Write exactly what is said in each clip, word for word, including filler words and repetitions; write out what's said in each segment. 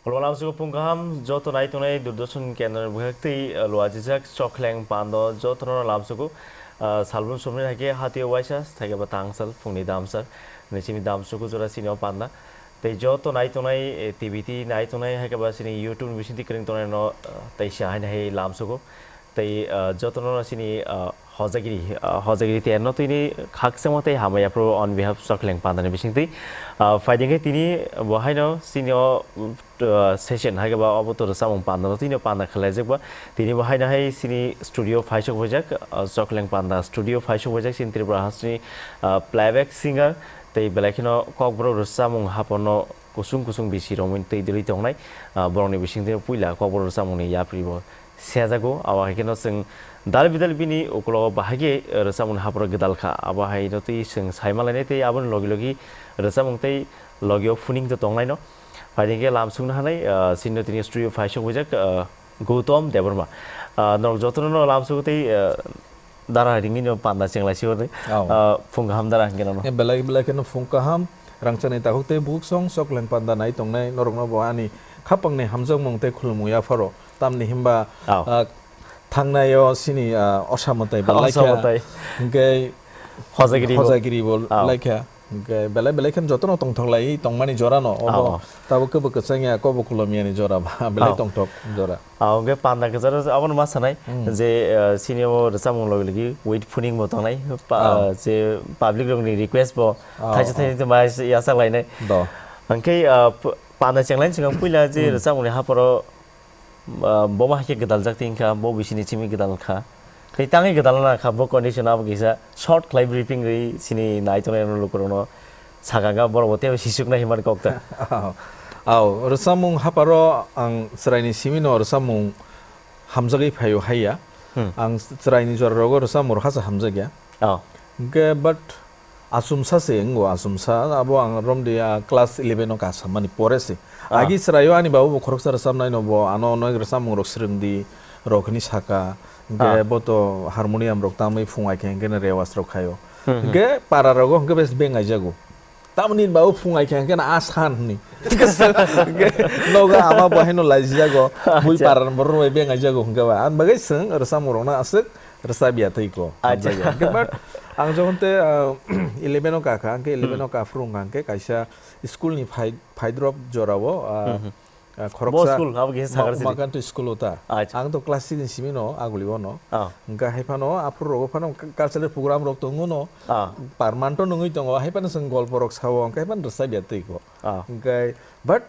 Khulumkha lamsugo phung kaham, joto nai tongnai Doordarshan kendro ni bwkhak twi, uh, luajijak Chokleng Pando jotono lamsugo, uh, salbrum somni hai khe hatio waisa, thai khe ba tangsal phungni damsar, ni simi damsugo jora sini o panda. Tei joto nai tongnai, eh, T V twi nai tongnai hai khe ba sini YouTube ni bising twi kwrwng tongnai no, uh, tei sa hai hai lamsugo. Tei, ah, jotono sini, ah, hojagiri, ah, hojagiri tei ano tini khakchangma tei hamya phuru on behalf Chokleng Panda ni bisingtwi, ah, phaidi khe tini bo haino sini o, ah, session hai khe ba obo to rwchapmung panda no tini o panda khlaijak ba tini bo haino hai sini studio phaisok wijak, ah, Chokleng Panda studio phaisok wijak sini Tripura hasteni, ah, playback singer tei belai kheno kokborok rwchapmung hapono kusung kusung bisi romwi twi dwlwi tongnai, ah, borokni bisingtwi puila kokborok rwchapmung ni yapri bo sejago, abo hai kheno chwng dal bidal bini ukulogo bahai khe rwchapmung haphoro gwdal kha, abo hai no twi chwng sai ma lainai tei aboni logi logi rwchapmung tei logi o phuning to tongnaino. Phaidi khe lamsukna hanai, ah, sini tini studio phaisok wijak, ah, Gautam Debbarma. Ah, norok jotono no lamsugo tei, ah, dara ringwi no panda chenglai si hwnwi. Oh. Ah, phung kaham dara hwnkhe nono. Eh, belai belai kheno phung kaham, rangchakni takhuk tei bukhuk song Chokleng Panda nai tongnai norokno bo ani khapangni hamjakmung tei khulumung yapharo. Tamni himba, oh, ah, thangnai o sini, ah, osa mwtai bo laikha. Osa mwtai. Hwnkhe hojagiri bo. Hojagiri bo, oh, laikha. Hwnkhe belai belai khe jotono tongthok lai tongmani jora no. Obo, oh, tabuk khe bo kwchang ya, kobo kolom ya ni jora ba, belai, oh, tongthok jora. Ah, hwnkhe panda kwcharo abono ma sanai, hmm, je, ah, sini o rwchapmung logi logi weight phuning bo tongnai, pa-, oh, ah, je public rokni request bo, oh, thaisa, oh, thaisa ma yachak lainai. Do. Hwnkhe, ah, p-, panda chenglai swkang puila je, hmm, rwchapmung ni haphoro, ah, bo ma hai khe gwdaljak twi wngkha, bo bisini simi gwdal kha. Tei tangwi gwdalna kha bo condition abo kisa short khlai briefing rwi sini nai tongnai rok lukurokno sakha kha borok bo teibo sisuknai himani kok ta. Aw, rwchapmung hapharo ang chwraini simi no rwchapmung hamjagwi phaio haiya. Hmm. Ang chwraini jora rogo rwchapmung rok hasa hamjakya. Aw. Hwnkhe but Achomsa se wngo, achomsa. Abo ang romdi, ah, class eleven o kasa mani pore se. Ah. Agi chwraio ani babu bo khoroksa rwchapnai no bo ano onok rwchapmung rok swrwngdi rok hwnwi saka. Hwnkhe, ah, bo to harmonium rok tamwi phung ai khe hwnkhe no rewas rok khaio. Hmm, hmm. Hwnkhe para rogo hwnkhe bes beng aijago. Tamoni babu phung ai khe hwnkhe no a san hwnwi. Hwnkhe nogo ama bo haino laijago. Bui, acha, para borok bai beng aijago hwnkhe ba. Ani bagwi chwng rwchapmung rokno aswk rwchapya twi ko. Acha. Hamjakya. Hwnkhe but ang jokhon te, ah, eleven o kakha, hwnkhe eleven o, hmm, kaphuru wngkha, hwnkhe kaisa school ni phai, phaidrop jorao, ah, hmm, hmm, ah, khoroksa bo school, abo kisa ma-, sagar sidi. Makanto school o ta. Acha. Ang to class six ni simi no, aguli o no. Ah. Hwnkhe hai phano, aphuru rogo phano cultural program rok tongo no. Ah. Parmanto nungwi tongo, hai phano chwng golpo rok sao, hwnkhe hai phano rwchapya twi ko. Ah. Hwnkhe, but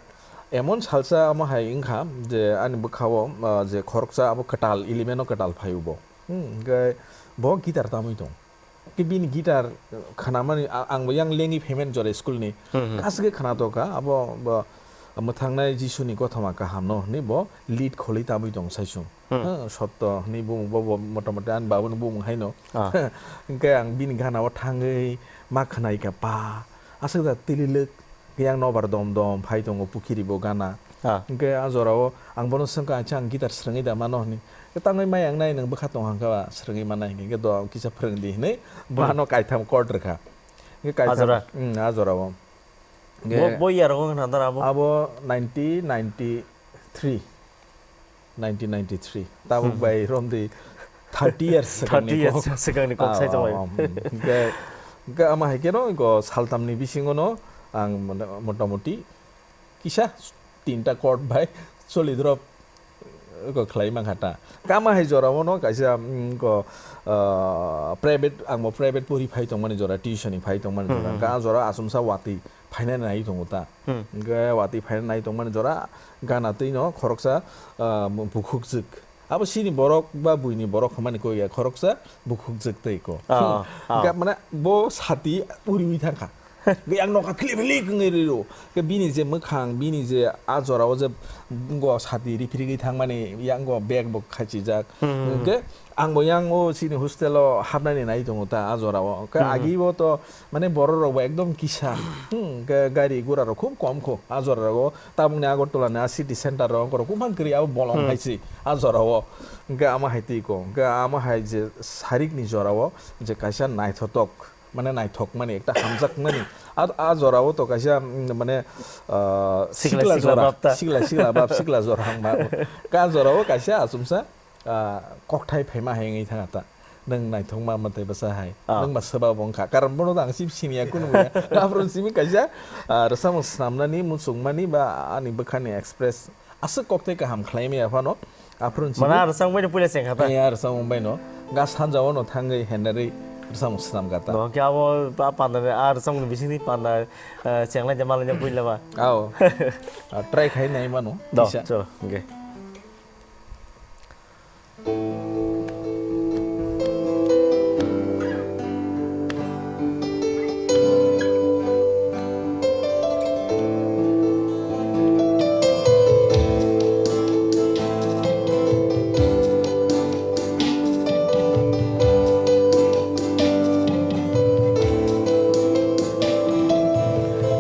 emon salsa amo hai wngkha je ani bwkhao, ah, je khoroksa abo kwtal, eleven o kwtal phaio bo. Hmm, hwnkhe bo guitar tamwi tong. Khe bini guitar khnamani a-, ang bo yang lengwi phaimani jora school ni. Hmm, hmm. Kasike khna tongkha, abo bo mwthangnai Jisuni kothoma kaham no hwnwi bo lead kholi tamwi tong saisung. Hmm. Ha, sotto hwnwi bumung bo, bo motamoti ani babuni bumung haino. Ah. Hwnkhe ang bini gana o thangwi ma khnaikha, pa, aswk da tililwk. Yang nobar dom dom phai tongo, pukhiri bo gana. Ah. Hwnkhe a jorao ang bono swngkha, "Acha, ang guitar swrwngwi da mano?" hwnwi. Khe, "Tangwi maya wngnai, nwng bwkha tong hangkha ba, swrwngwi mannai," hwnkhe, "Khe do, kisa phwrwng di," hwnwi bo, hmm, ano kaitham chord rwkha. Hwnkhe kaitham, a jora? Hmm, a jorao. Hwnkhe bo, bo year o wngkha na abo? Abo nineteen ninety-three. Nineteen ninety-three. Tabuk, hmm, bai romdi thirty years swkangni, thirty years kok. Swkangni kok. Ah, sai tonglaio. Ah, ah, hmm. Hwnkhe, hwnkhe ama hai kheno iko saltamni bisingono ang mane motamoti kisa tinta chord bai solidrop iko khlai mankha ta. Hwnkhe ama hai jorao no kaisa, mm, iko, ah, private, ang bo private pori phai tongmani jora, tuition ni phai tongmani jora. Hmm, hmm, hwnkhe, hmm, a jora achomsa watwi phainani nai tongo ta. Hmm. Hwnkhe watwi phainani nai tongmani jora gana twi no khoroksa, ah, bukhukjwk. Abo sini borok ba buini borok hwnmani kok ya, khoroksa bukhukjwk tei ko. Ah, ah. Hwnkhe mane bo sati uriwi thangkha. Yang nokha philip philip wngwi rw. Ke bini je mwkhang, bini je a jorao je ngo sati riphirigwi thangmani, yang go bag bo khachijak. Hmm. Ke ang bo yang o chini hostel o hapnani nai tongo ta a jorao. Ke Hmm. agi bo to mane borok rok bo ekdom kisa. Hmm, ke gari gura rok khub kom kho a jorao. Tabukni Agartala ni a city center rok ongkhorok buphang kwrwi abo bolong Hmm. hai se a jorao. Hwnkhe amo hai twi kok, hwnkhe amo hai je sarik ni jorao je kaisa naithotok, mane naithokmani, ekta hamjakmani. A, a jorao to kaisa, mm, mane, ah, Sikla, sikla sikla jora, bab ta. sikla, sikla bab, sikla jora hwnma. Ka jorao kaisa achomsa, ah, kokthai phaima hai wngwi thang ta. Nwng naithokma mwtai bwsa hai. Ah. Nwng ba swba bo wngkha. Karon bono ang sib siniya kunu ya. Aphuru simi kaisa, ah, rwchapmung swnamnani, muchungmani ba ani bwkhani express aswk kokthai kaham khlai maya phano. Aphuru simi Mana rwchapmung bai puila sengkha ta. Ya rwchapmung bai no. Ga sanjao no thangwi henderwi rwchapmung swnam kha ta. No, khe abo pa panda a rwchapmung bisingni panda, eh, chenglai de malai de puila ba. Ao. Ah, try khai nai mano. Do, Kisa. Cho, okay.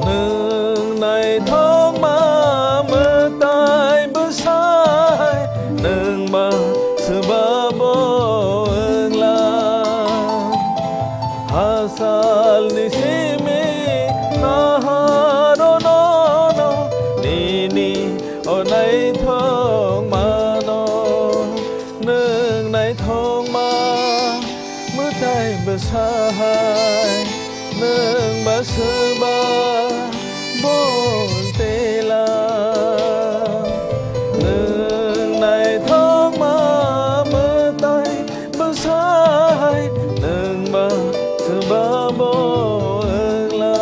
Nwng naithokma mwtai bwsai, nwng ba swba bo wngla. Hachal ni simi naharo nono nini o naithokmano. Nwng naithokma mwtai bwsai, nwng ba swba bo tela. Nwng naithokma mwtai bwsai, nwng ba swba bo wngla.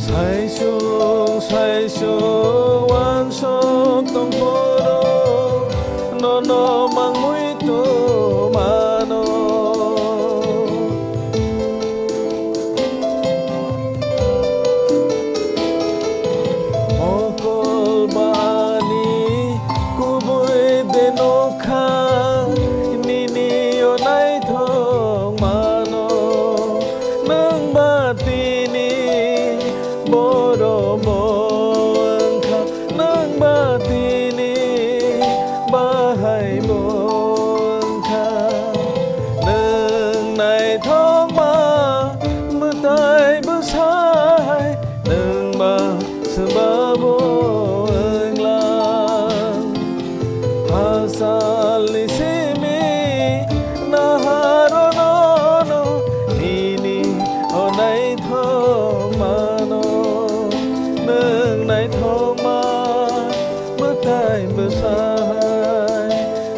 Saisung saisung wansok tongphuru nono mangmui tumano. Mokol bani kubui de nokha nini o naithok mano. Nwng ba tini boro bo wngkha, nwng ba tini bahai bo wngkha. Nwng naithokma mwtai bwsai, nwng ba swba bo wngla. Hachalni simi naharono nini o naithok mano. Nwng naithokma mwtai bwsai,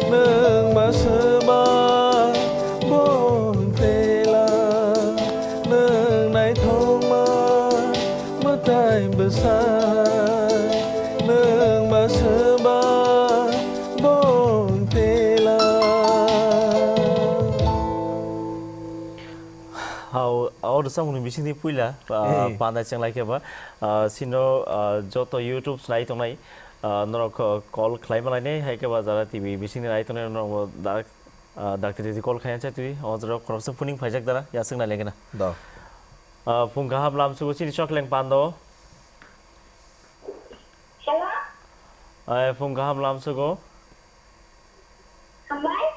nwng ba swba bo tela. Nwng naithokma mwtai bwsai, nwng ba swba bo tela. Hao, o rwchapmungni bisingtwi puila, ah, Hey. Panda chenglai khe ba, ah, sino, ah, joto YouTube nai tongnai, ah, norok, ah, call khlai malainai, hai khe ba jara T V bisingni nai tongnai norok bo direct, ah, Doctor T V call khaina chaitwi, o jora khoroksa phuning phaijak dara, yaswk nai lengena. Do. Ah, phung kaham lamsugo chini chokleng pando. Hello? Ai, phung kaham lamsugo. Hambai?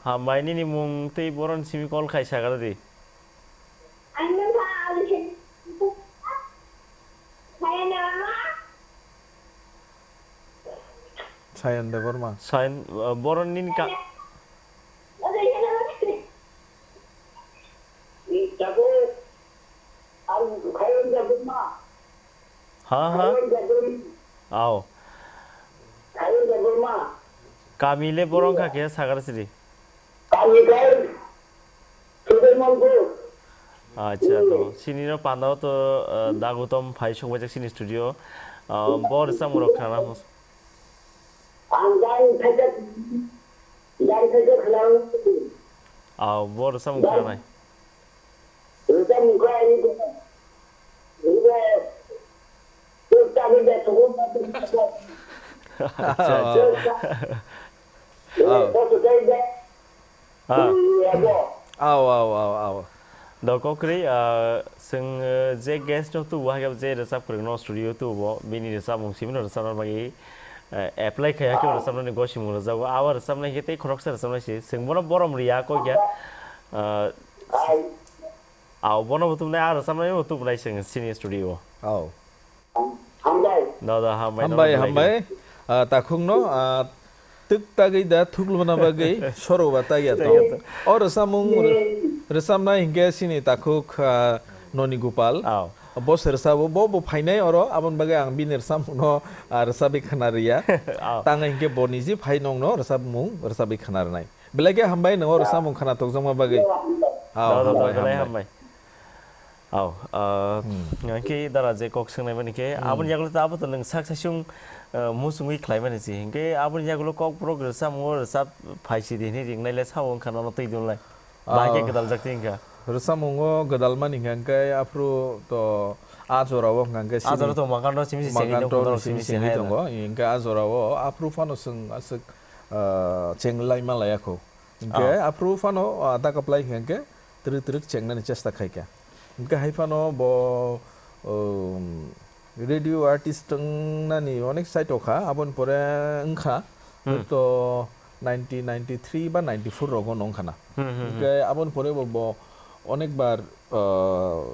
Hambai, nini mung tei boron simi call khai sagar di. Ang nung kha Abhishek. Sayana Rama? Sayan Debbarma. Sayan, uh, boron nini ka- Oke, hello. Kami le borok wngkha khe Sagarasiri. Kami khe Sudaimanpur. Acha, to sini no panda to, eh, Dagutom phai sokbaijak sini studio. Ah, bo rwchapmung rok khana. Ang jang thajak, jang thajak khana. Ah, bo rwchapmung khanai. Rwchapmung khe ani, ani, Acha, acha. Ah. Ah. Aw, aw, aw, aw. Dok kwrwi, ah, chwng, eh, je guest no tubu hai khe je rwchap kwrwng no studio tubo, bini rwchapmung simi no rwchapna bagwi, eh, apply khai hakhe rwchapnani gosimung rwjago. Abo rwchapnai khe tei khoroksa rwchapnai se. Chwng bono borom riya kok ya. Ah, Aw, bono bo tubunai, aro samlai bo tubunai chwng sini studio. Aw. Hambai. Da, da, hambai, nono hambai, belai hambai. Khe. Ah, takhukno, ah, twk tagwi da thuklubana bagwi soro ba tagya to. Tagya to. O rwchapmung rw-, rwchapnai hinkhe sini takhuk, ah, Noni Gopal. Aw. Bo se rwchabo, bo, bo phainai oro, aboni bagwi ang bini rwchapmungno, ah, rwchapwi khna rwya. Aw. Tang hinkhe bo niji phai nongno rwchapmung rwchapwi khna rwnai. Belai khe hambai nwngo rwchapmung khna tokjakma bagwi. Aw, da, da, hambai, da, belai hambai. Hambai. Aw, ah, hmm. Hwnkhe dara je kok swngnaimani khe, hmm, aboni yagulo to abo to nwng sak saichung, ah, muchungwi khlaimani se. Hinkhe aboni yagulo kokborok rwchapmungo rwchap phaisi di hinwi ringnai le sao wngkha nono twi dunlai. Bahai khe ah, gwdaljak twi wngkha. Rwchapmungo gwdalmani hwnkha hwnkhe aphuru to a jorao hwnkha hwnkhe sini a jorao to Makanto simi se chengwi Makanto tongo, simi simi se chengwi hai tongo. Hinkhe a jorao aphuru phano chwng aswk, ah, chenglaima laiya kho. Hinkhe ah, aphuru phano, ah, da kwplai hwnkha hwnkhe twrwk twrwk chengnani chesta khaikha. Hinkhe hai phano bo, um, radio artist wngnani onek side o kha, aboni pore wngkha, hmm, to nineteen ninety-three ba ninety-four rogo wngkha na. Hmm, hmm, hmm. Hinkhe aboni pore bo, bo onek bar, ah,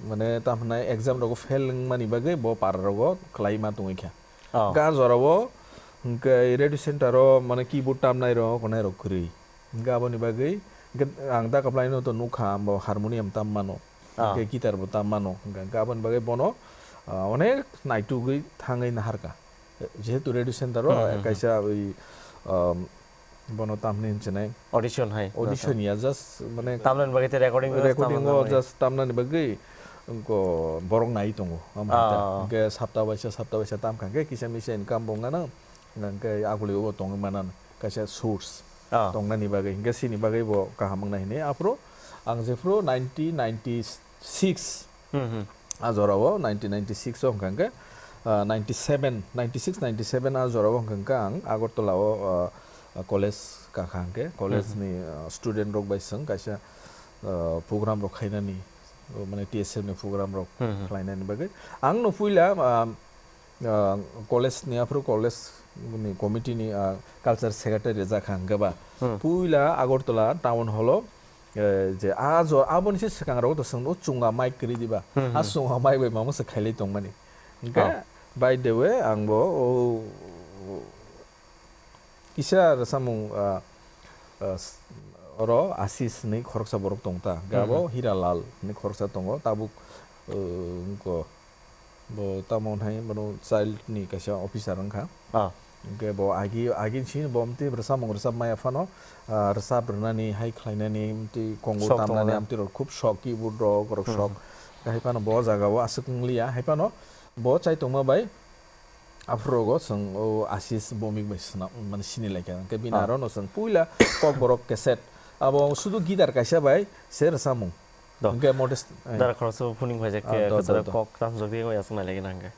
mane, tamo hwnai exam rogo fail wngmani bagwi bo para rogo khlai ma tongwi kha. Oh. Ga jorao hwnkhe radio center o, mane, keyboard tamnai rok, honai rok kwrwi. Hwnkhe aboni bagwi, hwnkhe ang da kwplaino to nukha, bo harmonium tam mano, ah, hwnkhe guitar bo tam mano. Hwnkhe, hwnkhe aboni bagwi bono, ah, onek naitugwi thangwi naharkha. Jehetu radio center o, hmm, hmm, hmm, kaisa oi, um, bono tamni hinchinai. Audition hai. Audition ya, just mane tamnani bagwi tei recording o just recording tamnani o bagwi. Just tamnani bagwi wngko borok nai tongo. Amo hai ta. Ah. Hwnkhe sapta waisa, sapta waisa tamkha hwnkhe kisa misa income bo wngna nang. Hwnkhe aguli o tongwi manan kaisa source, ah, tongnani bagwi. Hwnkhe sini bagwi bo kaham wngnai hinwi. Aphuru ang jephuru nineteen ninety-six Hmm, hmm. A jorao nineteen ninety-six o hwnkha hwnkhe, ah, ninety-seven, ninety-six, ninety-seven a jorao hwnkha hwnkhe ang Agartala o, ah, college kakha hwnkhe, college hmm, hmm, ni, ah, student rok bai swng kaisa, ah, program rok khainani, oh, mane T S M ni program rok hmm, hmm, khlainani bagwi. Ang no puila, ah, ah, college ni, aphuru college ni committee ni, ah, culture secretary rijak kha hwnkhe ba. Hmm. Puila Agartala town hall o, eh, je a jo-, aboni se swkang rogo to chwng no chunga mic kwrwi diba. Hmm, hmm. A chunga mic bai mamo se khailai tongmani. Hwnkhe, oh, by the way, ang bo, o, kisa rwchapmung, ah, ah, s-, oro Ashish hinwi khoroksa borok tong ta. Hwnkhe abo hmm, hmm, Hiralal hinwi khoroksa tongo. Tabuk, eh, wngkha. Bo tamo hwnwi bono child ni kaisa officer wngkha. Ah. Hwnkhe bo agi, agi sini bo amtwi rwchapmung rwchap maya phano, ah, rwchap rwnani, hai khlainani, amtwi kongul sok tamnani, tongo na? Amtwi rok khub sok, keyboard rok, rok hmm, sok. Hmm. Hai phano bo jaga o aswk wng liya, hai phano bo chai tongma bai aphuru rogo chwng o Ashish Bomik bai swnam, mane sini lai kha. Hwnkhe bini ah, aro no chwng puila Kokborok cassette, abo sudu guitar kaisa bai se rwchapmung. Do. Hwnkhe modest, eh. Dara khoroksa bo phuning phaijak ah, khe do, do, kwcharo do. Kok tamo jok twi aswk nai lai gana hwnkhe.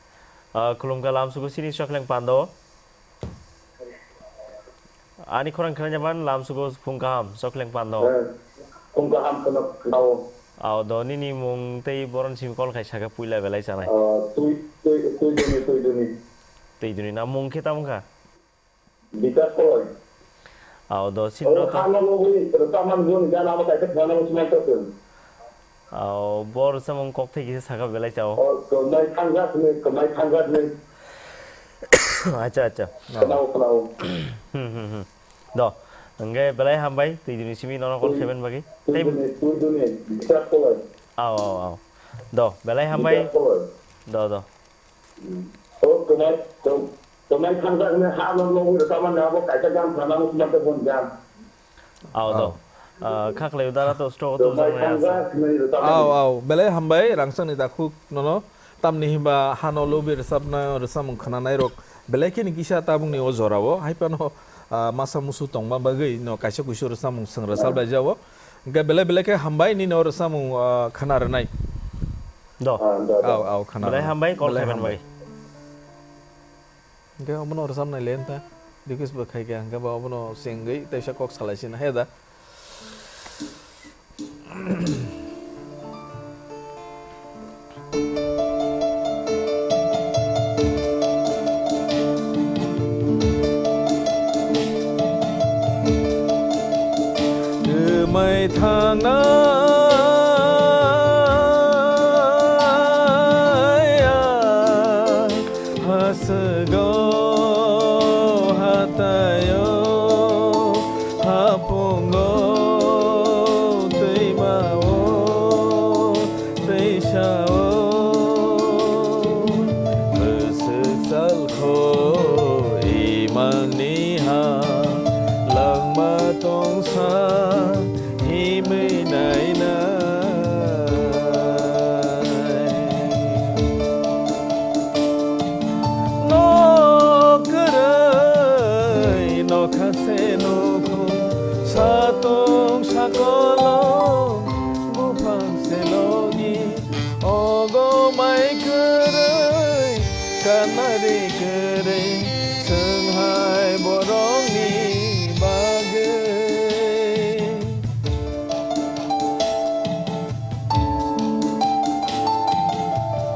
Ah, khulumkha lamsugo sini Chokleng Pando. Ani khorang khna jaman lamsugo phung kaham Chokleng Pando. Eh, phung kaham khna, khna o. Ao do nini mung tei boron simi call khai saka puila belai chanai. Ah, twi, twi, twi duni, twi duni. Twi duni na mung khe tamo kha? Bikas Koloi. Ao, do, o, sinro to. Khama mugwi, rwchapmani guni gana abo kaisa khwlana muchungma tokun. Ao, bo rwchapmung kok thai kisa saka belai chao. O, kwmai thangjak hinwi, kwmai thangjak hinwi. Acha, acha. Khwnao, khwnao. Hmm, hmm, hmm. Do, hwnkhe belai hambai, twi dini simi nono call khaimani bagwi. Tei twi dini, twi dini, Bikas Koloi. Ao, ao, ao. Do, belai hambai. Bikas Koloi. Do, do. Hmm. O, kwmai, kwm-, Tomai thangjak hwnwi ha no lobwi rwchapmani abo kaisa gan sana muchungma tei boni gan. Aw do. Ah, kha khlai dara to stroke to Tomai thangjak hwnwi rwchapmani. Aw, aw. Belai hambai, Rangchakni takhuk nono. Tamni hinba hano lobwi rwchapna, rwchapmung khwnanai rok belai kheno kisa tabukni o jorao. Hai phano, ah, masa musu tongma bagwi no kaisa kuisu rwchapmung swng rwchap lai jao. Hwnkhe belai belai khe hambai nini o rwchapmung, ah, khwna rwnai. Do. Ah, do, do. Aw, aw, khwna rwnai. Belai hambai, call khaimani bagwi. Hwnkhe obono rwchapnai le wngkha, request bo khaikha, hwnkhe ba obono chengwi teisa kok salai sina, he da? Kwmai thangnai ang haswgo, hataio, hapungo, twimao, twisao, bwswk salkho imangni ha langma tongsa himwi nainai. Nok kwrwi nokha se nukhung, satung sakolong buphang se logi, ogo mai kwrwi kanari kwrwi chwng hai borokni bagwi.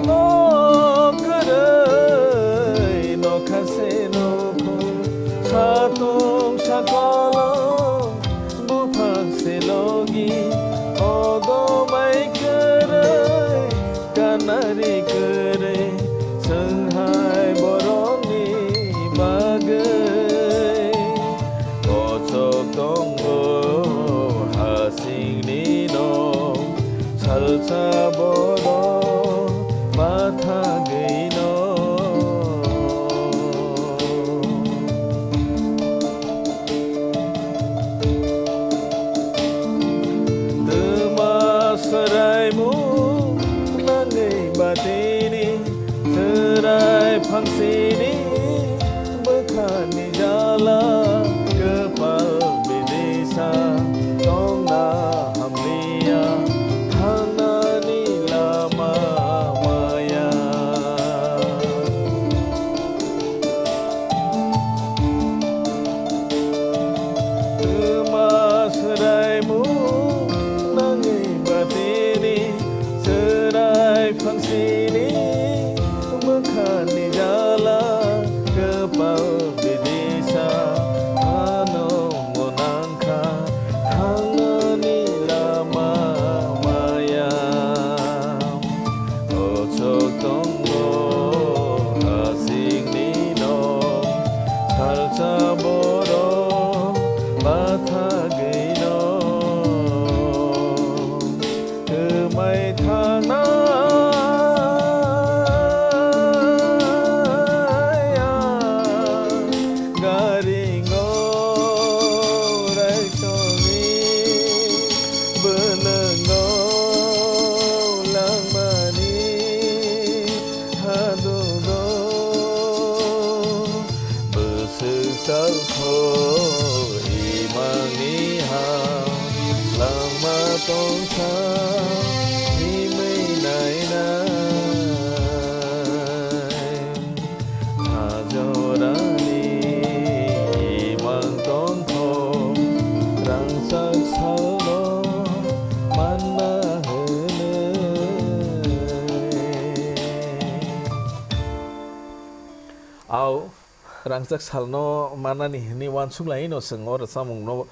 Nok kwrwi nokha se nukhung, satung sakolong buphang se logi, ogo mai kwrwi kanari kwrwi chwng hai borokni bagwi. Kochok tongo hasingni nok, salsa borok bathagwino. Twma swraimung nangwi batini, chwrai phangsini bwkhani jala, kwpal bidisa tongna hamliya, thangnani lama maya. Twma swraimung nangwi batini, chwrai phangsini bwkhani jala, kwpal bidisa ano mwnang kha thangnani lama maya. Kochok tongo hasingni nok, salsa borok bathagwino. Kwmai thangnai ang garingo raisogwi bwlwngo langmani hadugo. Bwswk salkho imangni ha langma tongsa himwi nainai. Sajorani imang tongkho rangchak salno manna hwnwi. Au. Rangchak salno manani hwnwi uansuk laino chwng o rwchapmungno,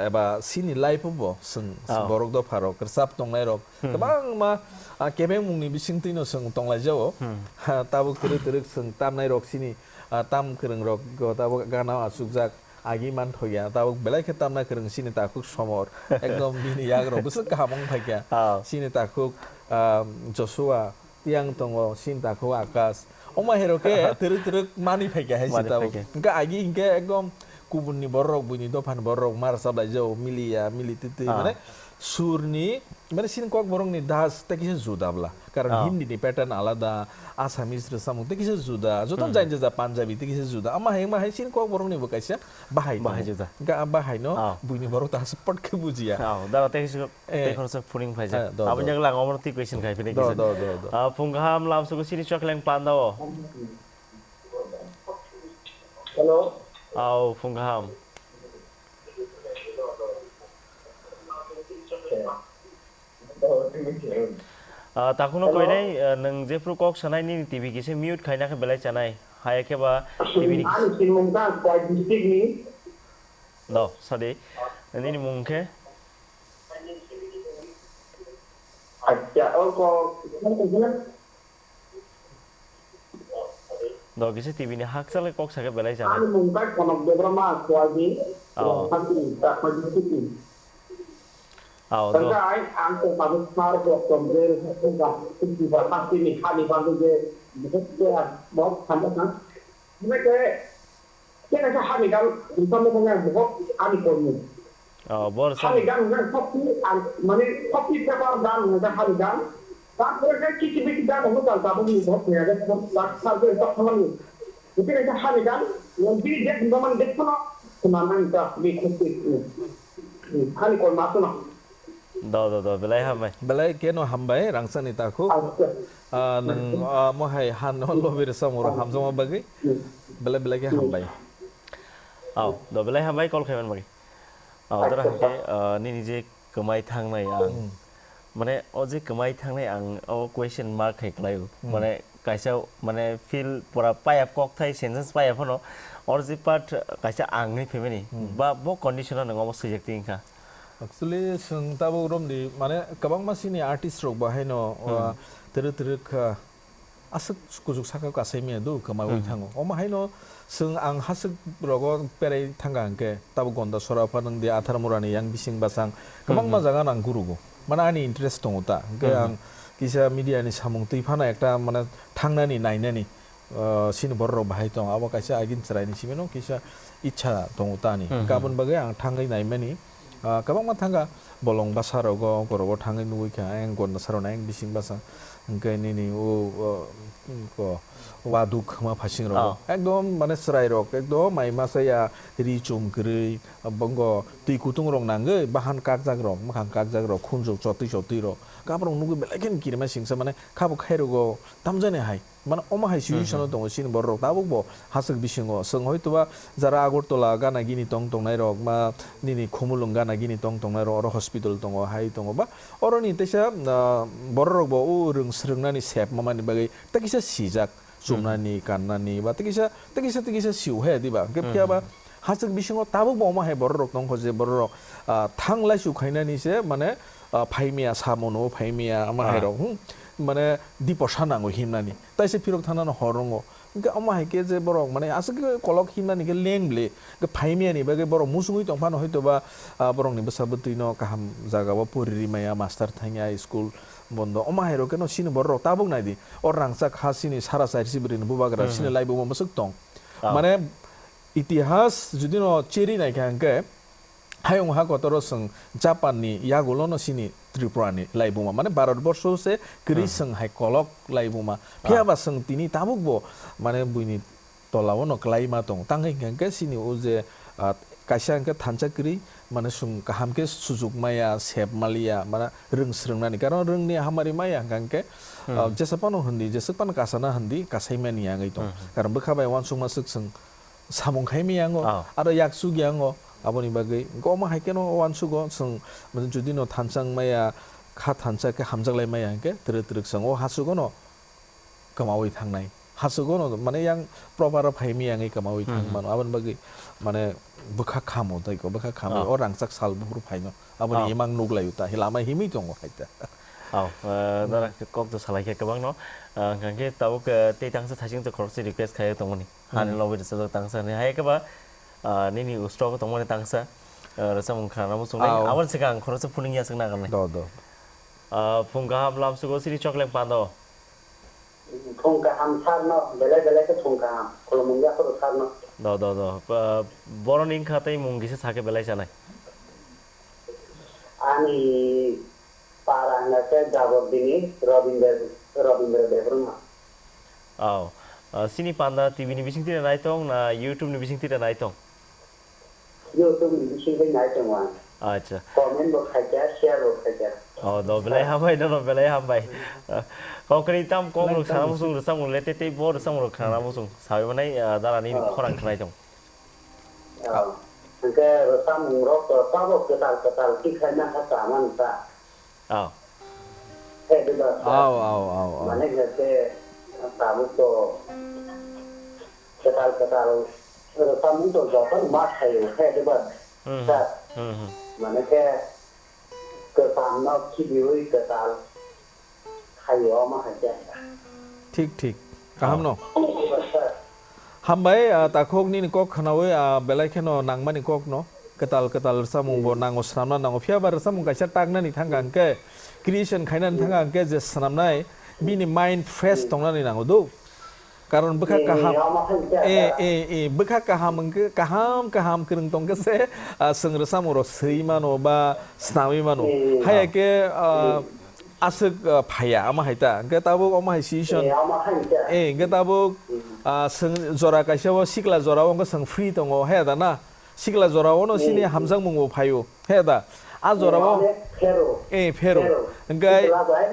eba chini life-o bo chwng Oh. borok dopharok rwchap tongnairok Hmm. kwbangma, ah, kebengmungni bisingtwino chwng tonglaijao. Hmm. Ha, tabuk twrwk twrwk chwng tamnairok chini, ah, tam kwrwngrok go tabuk gana achukjak agi manthoya. Tabuk belai khe tamna kwrwng chini takhuk Somor. Ekdom bini yagrok bwswk kaham wng phaikha. Oh. Chini takhuk, ah, Joshua, tiyang tongo, chini takhuk Akash. Oma hero ke teruk teruk mani phaikha hai Mani sita. Phaikha. Hingke agi hingke ekdom kubun ni borok, buini dophan borok mar sablai jao, miliya, mili twi twi, Ah. mane sur ni, mane sin kok borok ni das te kisa juda bla. Karon Ah. Hindi ni pattern alada, Assamese rwsamung te kisa juda, joto Hmm. jain jaja Punjabi te kisa juda. Ama hai, ma hai sin kok borok ni bo kaisa bahai Bahai tongo. Juda. Hingke a bahai no Ah. buini borok ta support khe bujiya. Ah, dara te kisa Eh. Tei khoroksa phuring phaijak. Eh, do, Aboni do. Yak lang omono twi question khai philai Do, kisa. Do, do, do. Ah, phung kaham lamsugo sini chokleng pandao. Hello. Au, phung kaham. Ah, takhwno Hello. Koinai, ah, nwng jephru kok sanai nini T V kisa mute khaina khe belai chanai. Haya khe ba T V ni Ani simung ta Khowai district ni. Do, sadi. Nini mung khe? Acha, o ko, Do kisa T V ni hakchal kok sakhe belai chana. Ani mung khe Konak Debbarma Khowai ni. Oh. Hakni, Khowai district ni. Oh, do. Tangka ai, ang ko mabuk mar ko tom de, ko ga, ko ga, pasti ni khani bandu de, bahut de, bahut khanda na. Mene ke, Khe kaisa hani gan, bwskango thangya, bohok ani kormo. Oh, bor sa. Hani gan hwnka, sophi, ang, mane, sophi paper gan hwnka hani gan. Tarpore khe kichi bichi gan hwnka, tabuk ni bohok thangya, tak, tak, tak, tak, thamani. Khe kaisa hani gan, yang bini dek hwnka mani dek phano, khna nang ta, bi khukti. Hani kormo aswkno. Do, do, do, belai hambai. Belai keno hambai, rangchakni takhuk. Acha. Ah, nwng, ah, mohai han no lobi rwchapmung rok hamjakma bagwi. Belai, belai khe hambai. Au, do, belai hambai call khaimani bagwi. Au, dara Acha. Hwnkhe, ah, nini je kwmai thangnai ang. Hmm. Mane, o je kwmai thangnai ang, o question mark khai kwlaio. Hmm. Mane, kaisa, mane, feel pura paya kokthai, sentence paya phano, or je part kaisa ang ni family. Hmm. Ba, bo condition o nwng omo swijak twi wngkha. Actually, chwng tabuk romdi, mane, kwbangma chini artist rok bo haino, Hmm. uh, twrwk twrwk, uh, aswk kuchuk saka kasai maya do, kwmawi Hmm. thango. Omo haino chwng ang haswk rogo perai thangkha hwnkhe, tabuk Gonda Sora pha nwng di Atharmura ni yang bising bwsang, kwbangma Hmm. jaga nang gurugo. Mane, ani interest tongo ta. Hwnkhe Hmm. ang kisa media ni samung twi phano ekta, mane, thangnani, nainani. Uh, chini borok rok bahai tong, abo kaisa agin chwrai ni simi no kisa icha tongo tani. Hmm, Hwnkhe hmm. Aboni bagwi ang thangwi naimani, uh, kwbangma thangkha bolong bwsa rogo, gorogo thangwi nugwi kha, ayang Gonda Sora ni ayang bising bwsa, hwnkhe nini o, uh, ko, waduk ma phasing rogo. Oh. Ekdom mane chwrai rok, ekdom mai masa ya ri chum kwrwi, bongo twi kutung rok nangwi, bahan kakjak rok, mwkhang kakjak rok, khunjwk chotwi chotwi rok, kabrok nugwi belai khe kirima singsa mane khabo khai rogo tamjani hai. Mane omo hai Hmm, situation o hmm. Tongo chini borok rok tabuk bo haswk bisingo. Chwng hoito ba jara Agartala gana gini tong tongnai rok ma nini Khumulwng gana gini tong tongnai rok oro hospital tongo, hai tongo ba oroni teisa, ah, borok rok bo o rwng swrwng nani sep ma mani bagwi tei kisa sijak Hmm. chumnani kannani ba tei kisa, tei kisa, tei kisa siu hai di ba. Hwnkhe Hmm, phiya ba hmm. Haswk bisingo tabuk bo omo hai borok rok tong kho je borok rok, ah, thang laisu khainani se mane, ah, phaimya samono phaimya ama hai Ah. Rok, hmm, mane diposa nango himnani. Taisa phirok thangnano hor wngo. Hwnkhe omo hai khe je borok mane aswk khe kolok himnani khe leng ble. Hwnkhe phaimyani bagwi borok musungwi tong phano hoito ba, ah, borokni bwsa bwtwino kaham jagao pori ri maya, master thangya, school bondo. Omo hai rok kheno chini borok rok tabuk nai di. O rangchak ha chini sara chairsi bwrwini bubagra Hmm, chini hmm. Laibuma mwswk tong. Ah. Mane itihas judino cheri naikha hwnkhe, Hayung ha kotoro chwng Japan ni yagulo no chini Tripura ni laibuma, mane Bharat borsho se kwrwi Hmm. Chwng hai kolok laibuma. Ah. Phiya ba chwng tini tabuk bo mane buini tola o no kwlai ma tongo. Tang hwnkhe hwnkhe chini o je, ah, kaisa hwnkhe thansa kwrwi, mane chwng kaham khe sujuk maya, sep maliya, mane rwng swrwng nani. Karon rwng ni hamari maya hwnkhe hwnkhe, Hmm. Ah, jesa phano hwndi, jeswk phano kasana hwndi, kasai mani yangwi tong. Hmm, hmm. Karon bwkha bai uansukma swk chwng samung khai maya wngo, Oh. Aro yak chukya wngo, aboni bagwi hwnkhe omo hai kheno uansugo chwng, jodi no thansa wng maya, kha thansa khe hamjak lai maya hwnkhe twrwk twrwk chwng o hasugo no kwmawi thangnai, hasugo no mane yang proper o phai maya wngwi kwmawi thang Hmm. Mano, aboni bagwi mane bwkha khamo tei ko, bwkha khamwi Oh. O rangchak sal buphuru phaino, aboni Oh. Imang nuk laio ta, lama himwi tongo hai ta. Oh, eh, dara kok to salai khe kwbang no, eh, hwnkhe tabuk, eh, tei tangsa thasing to khoroksa request khai tongmani. Hani Hmm. Logi rwchapjak tangsa hwnwi. Hai khe ba, ah, nini ustrogo tongmani tangsa, ah, rwchapmung khnana muchungnai. Au. Aboni swkang khoroksa phuning ya swkna nagnai. Do, do. Ah, phung kaham lamsugo siri chokleng pando. Phung kaham sarno, belai belai khe phung kaham. Khulumung yaphuru sarno. Do, do, do. Ba-, boroni wngkha tei mung kisa sakhe belai chanai. Ani para hwnkha khe Jabodini Robindra, Robindra Debbarma. Aw. Ah, sini panda T V ni bising tira naitong na YouTube ni bising tira naitong? YouTube ni bising bai nai tongo ang. Acha. Comment bo khaikha, share bo khaikha. Oh, do belai hambai, no, no, belai hambai. Ah, kokri tam kok rok sana musung rwchapmung le tei tei bo rwchapmung rok khana musung. Sawi manai, ah, dara ni khorang khnai tong. Oh. Hwnkhe rwchapmung rok to tabo kwtal kwtal tikhlai nangkha ta man ta. Oh. Khe deba. Aw, aw, aw, aw. Mane hwnkhe tabuk to kwtal kwtal rwchapmung to jotono ma khaio khe deba. Hmm, hmm. Sir. Hmm, hmm. Mane khe kwtal no khibiwi kwtal khaio omo hai khe. Thik, thik. Kaham no. Deba, sir. Hambai, ah, takhuk nini kok khnawi, ah, belai kheno nangmani kok no. Kwtal, kwtal rwchapmung bo Hmm. nango, swnamna nango. Phiya ba rwchapmung kaisa taknani thangkha hwnkhe, creation khainani Hmm. thangkha hwnkhe je swnamnai, bini mind fresh Hmm. tongnani nango do. Karon bwkha Eh, kaham. eh, omo hai khe Eh, da. eh, eh, bwkha kaham hwnkhe, kaham, kaham kwrwng tongkhe se, ah, chwng rwchapmung rok swi mano ba snamwi mano. Eh. Haiya khe, ah, Eh. aswk, ah, phaiya, omo hai ta. Hwnkhe tabuk omo hai situation. Eh, omo hai khe. Eh, hwnkhe tabuk, Hmm. ah, chwng jora kaisa o sikla jora o hwnkhe chwng free tongo, haiya da na? Sikla jora o no Eh. sini hamjakmung bo phaio, haiya da? A jora o, Eh, phero. eh, phero. Phero. Hwnkhe Sikla bai.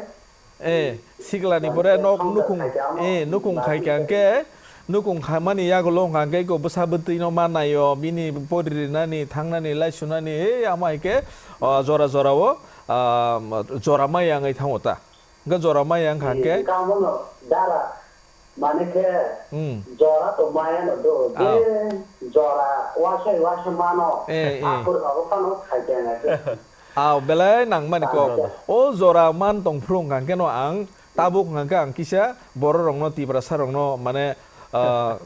Eh, siklani pore nok nukung, eh, nukung khai kha hwnkhe, nukung khamani yagulo hwnkha hwnkhe iko bwsa bwtwi no ma naio, bini poririnani, thangnani, laisunani, eh, ama hai khe, ah, jora jora o, ah, jora maya wngwi thango ta. Hwnkhe jora maya wngkha hwnkhe, Kamono dara, mane khe, hmm. Jora to maya no do, je Ah. Jora wasai wasa mano, Eh, eh. Akur abo phano khai kha hwnkhe. Aw, belai nangmani kok. Tamo. O jora man tong phuru hwnkha khe no ang tabuk hwnkha khe ang kisa borok rokno, Tiprasa rokno, mane, ah,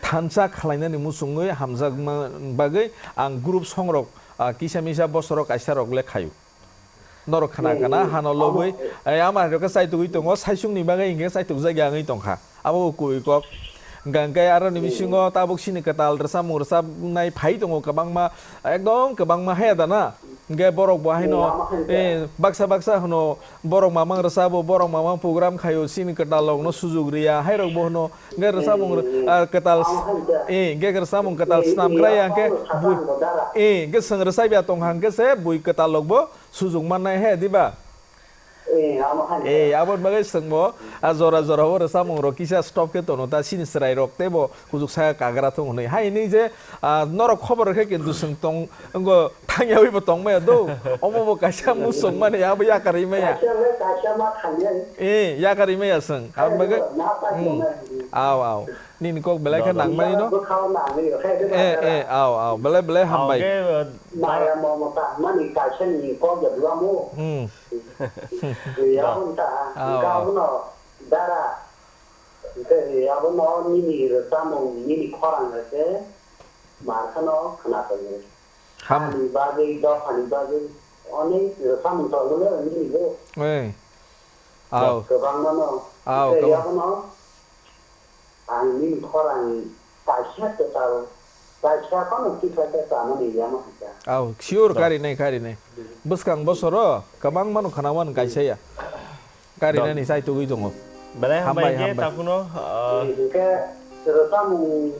thansa khwlainani muchungwi hamjakma bagwi ang group song rok, ah, kisa misa bosoro kaisa rok le khaio. Norok khna khna Hmm. hano lobwi, eh, ama rok khe chaitugwi tongo, saichung ni bagwi hwnkhe chaituk jagya wngwi tongkha. Abo bo kubui kok. Hwnkha hwnkhe aroni Hmm. bisingo tabuk sini kwtal rwchapmung rwchapnai phai tongo kwbangma, ekdom kwbangma haya da na? Hwnkhe borok bo haino, Hmm, omo hai khe. Eh, baksa baksa hwno borok mamang rwchabo, borok mamang program khaio, sini kwtal rokno sujuk riya, hai rok bo hwno, hwnkhe rwchapmung, Hmm. Ah, kwtal, Omo hai khe. Eh, hwnkhe rwchapmung kwtal Hmm, swnam hmm, krai ya, hwnkhe omo bui, sakang bo dara. Eh, hwnkhe chwng rwchapya tongkha hwnkhe se bui kwtal rok bo sujuk mannai he, diba? Eh, amo hai. Eh, aboni bagwi chwngbo, a jora jora o rwchapmung rok kisa stop khe tono ta, chini chwrai rok teibo kuchuk saka kagra thung hwnwi. Hai hwnwi je, ah, norok khobor rwkhe kintu chwng tong, wngkha thangyawi bo tong maya do. Omo bo kaisa muchung mani abo yakarwi maya. Kaisa le kaisa ma thangya. Eh, yakarwi maya chwng. Aboni bagwi, Kaisa ma thangya. Hmm. Aw, aw. Nini kok belai khe nangmani no? Bwkhao nangwi rw khe de Eh, ba. Eh, aw, aw. Belai, belai hambai. Aw, khe, uh, Maya momota mani kaisa ni kok ya dua mo. Hmm. Ya Da. Unta, Aw, ka aw. Uno, dara. Ke ya uno nini rwchapmung, nini khorang rw khe, mar khano khna tongwi. Ham. Ani bagwi, dophani bagwi, onek rwchapmung tongwi le nini bo. Eh. Aw. Kwbangma no. Aw, Ke kwbang- ya uno, Ang nini khorang kaisa kwtal, kaisa phano tikhlai khe chamani yama hwnkha. Aw, sure, Da. Karinai, karinai. Bwskang bosoro kwbangmano khnawan kaisa ya. Karinani Da. Chaitugwi tongo. Belai hambai, Hambai je, hambai. Takhwno, ah, Hwnkhe rwchapmung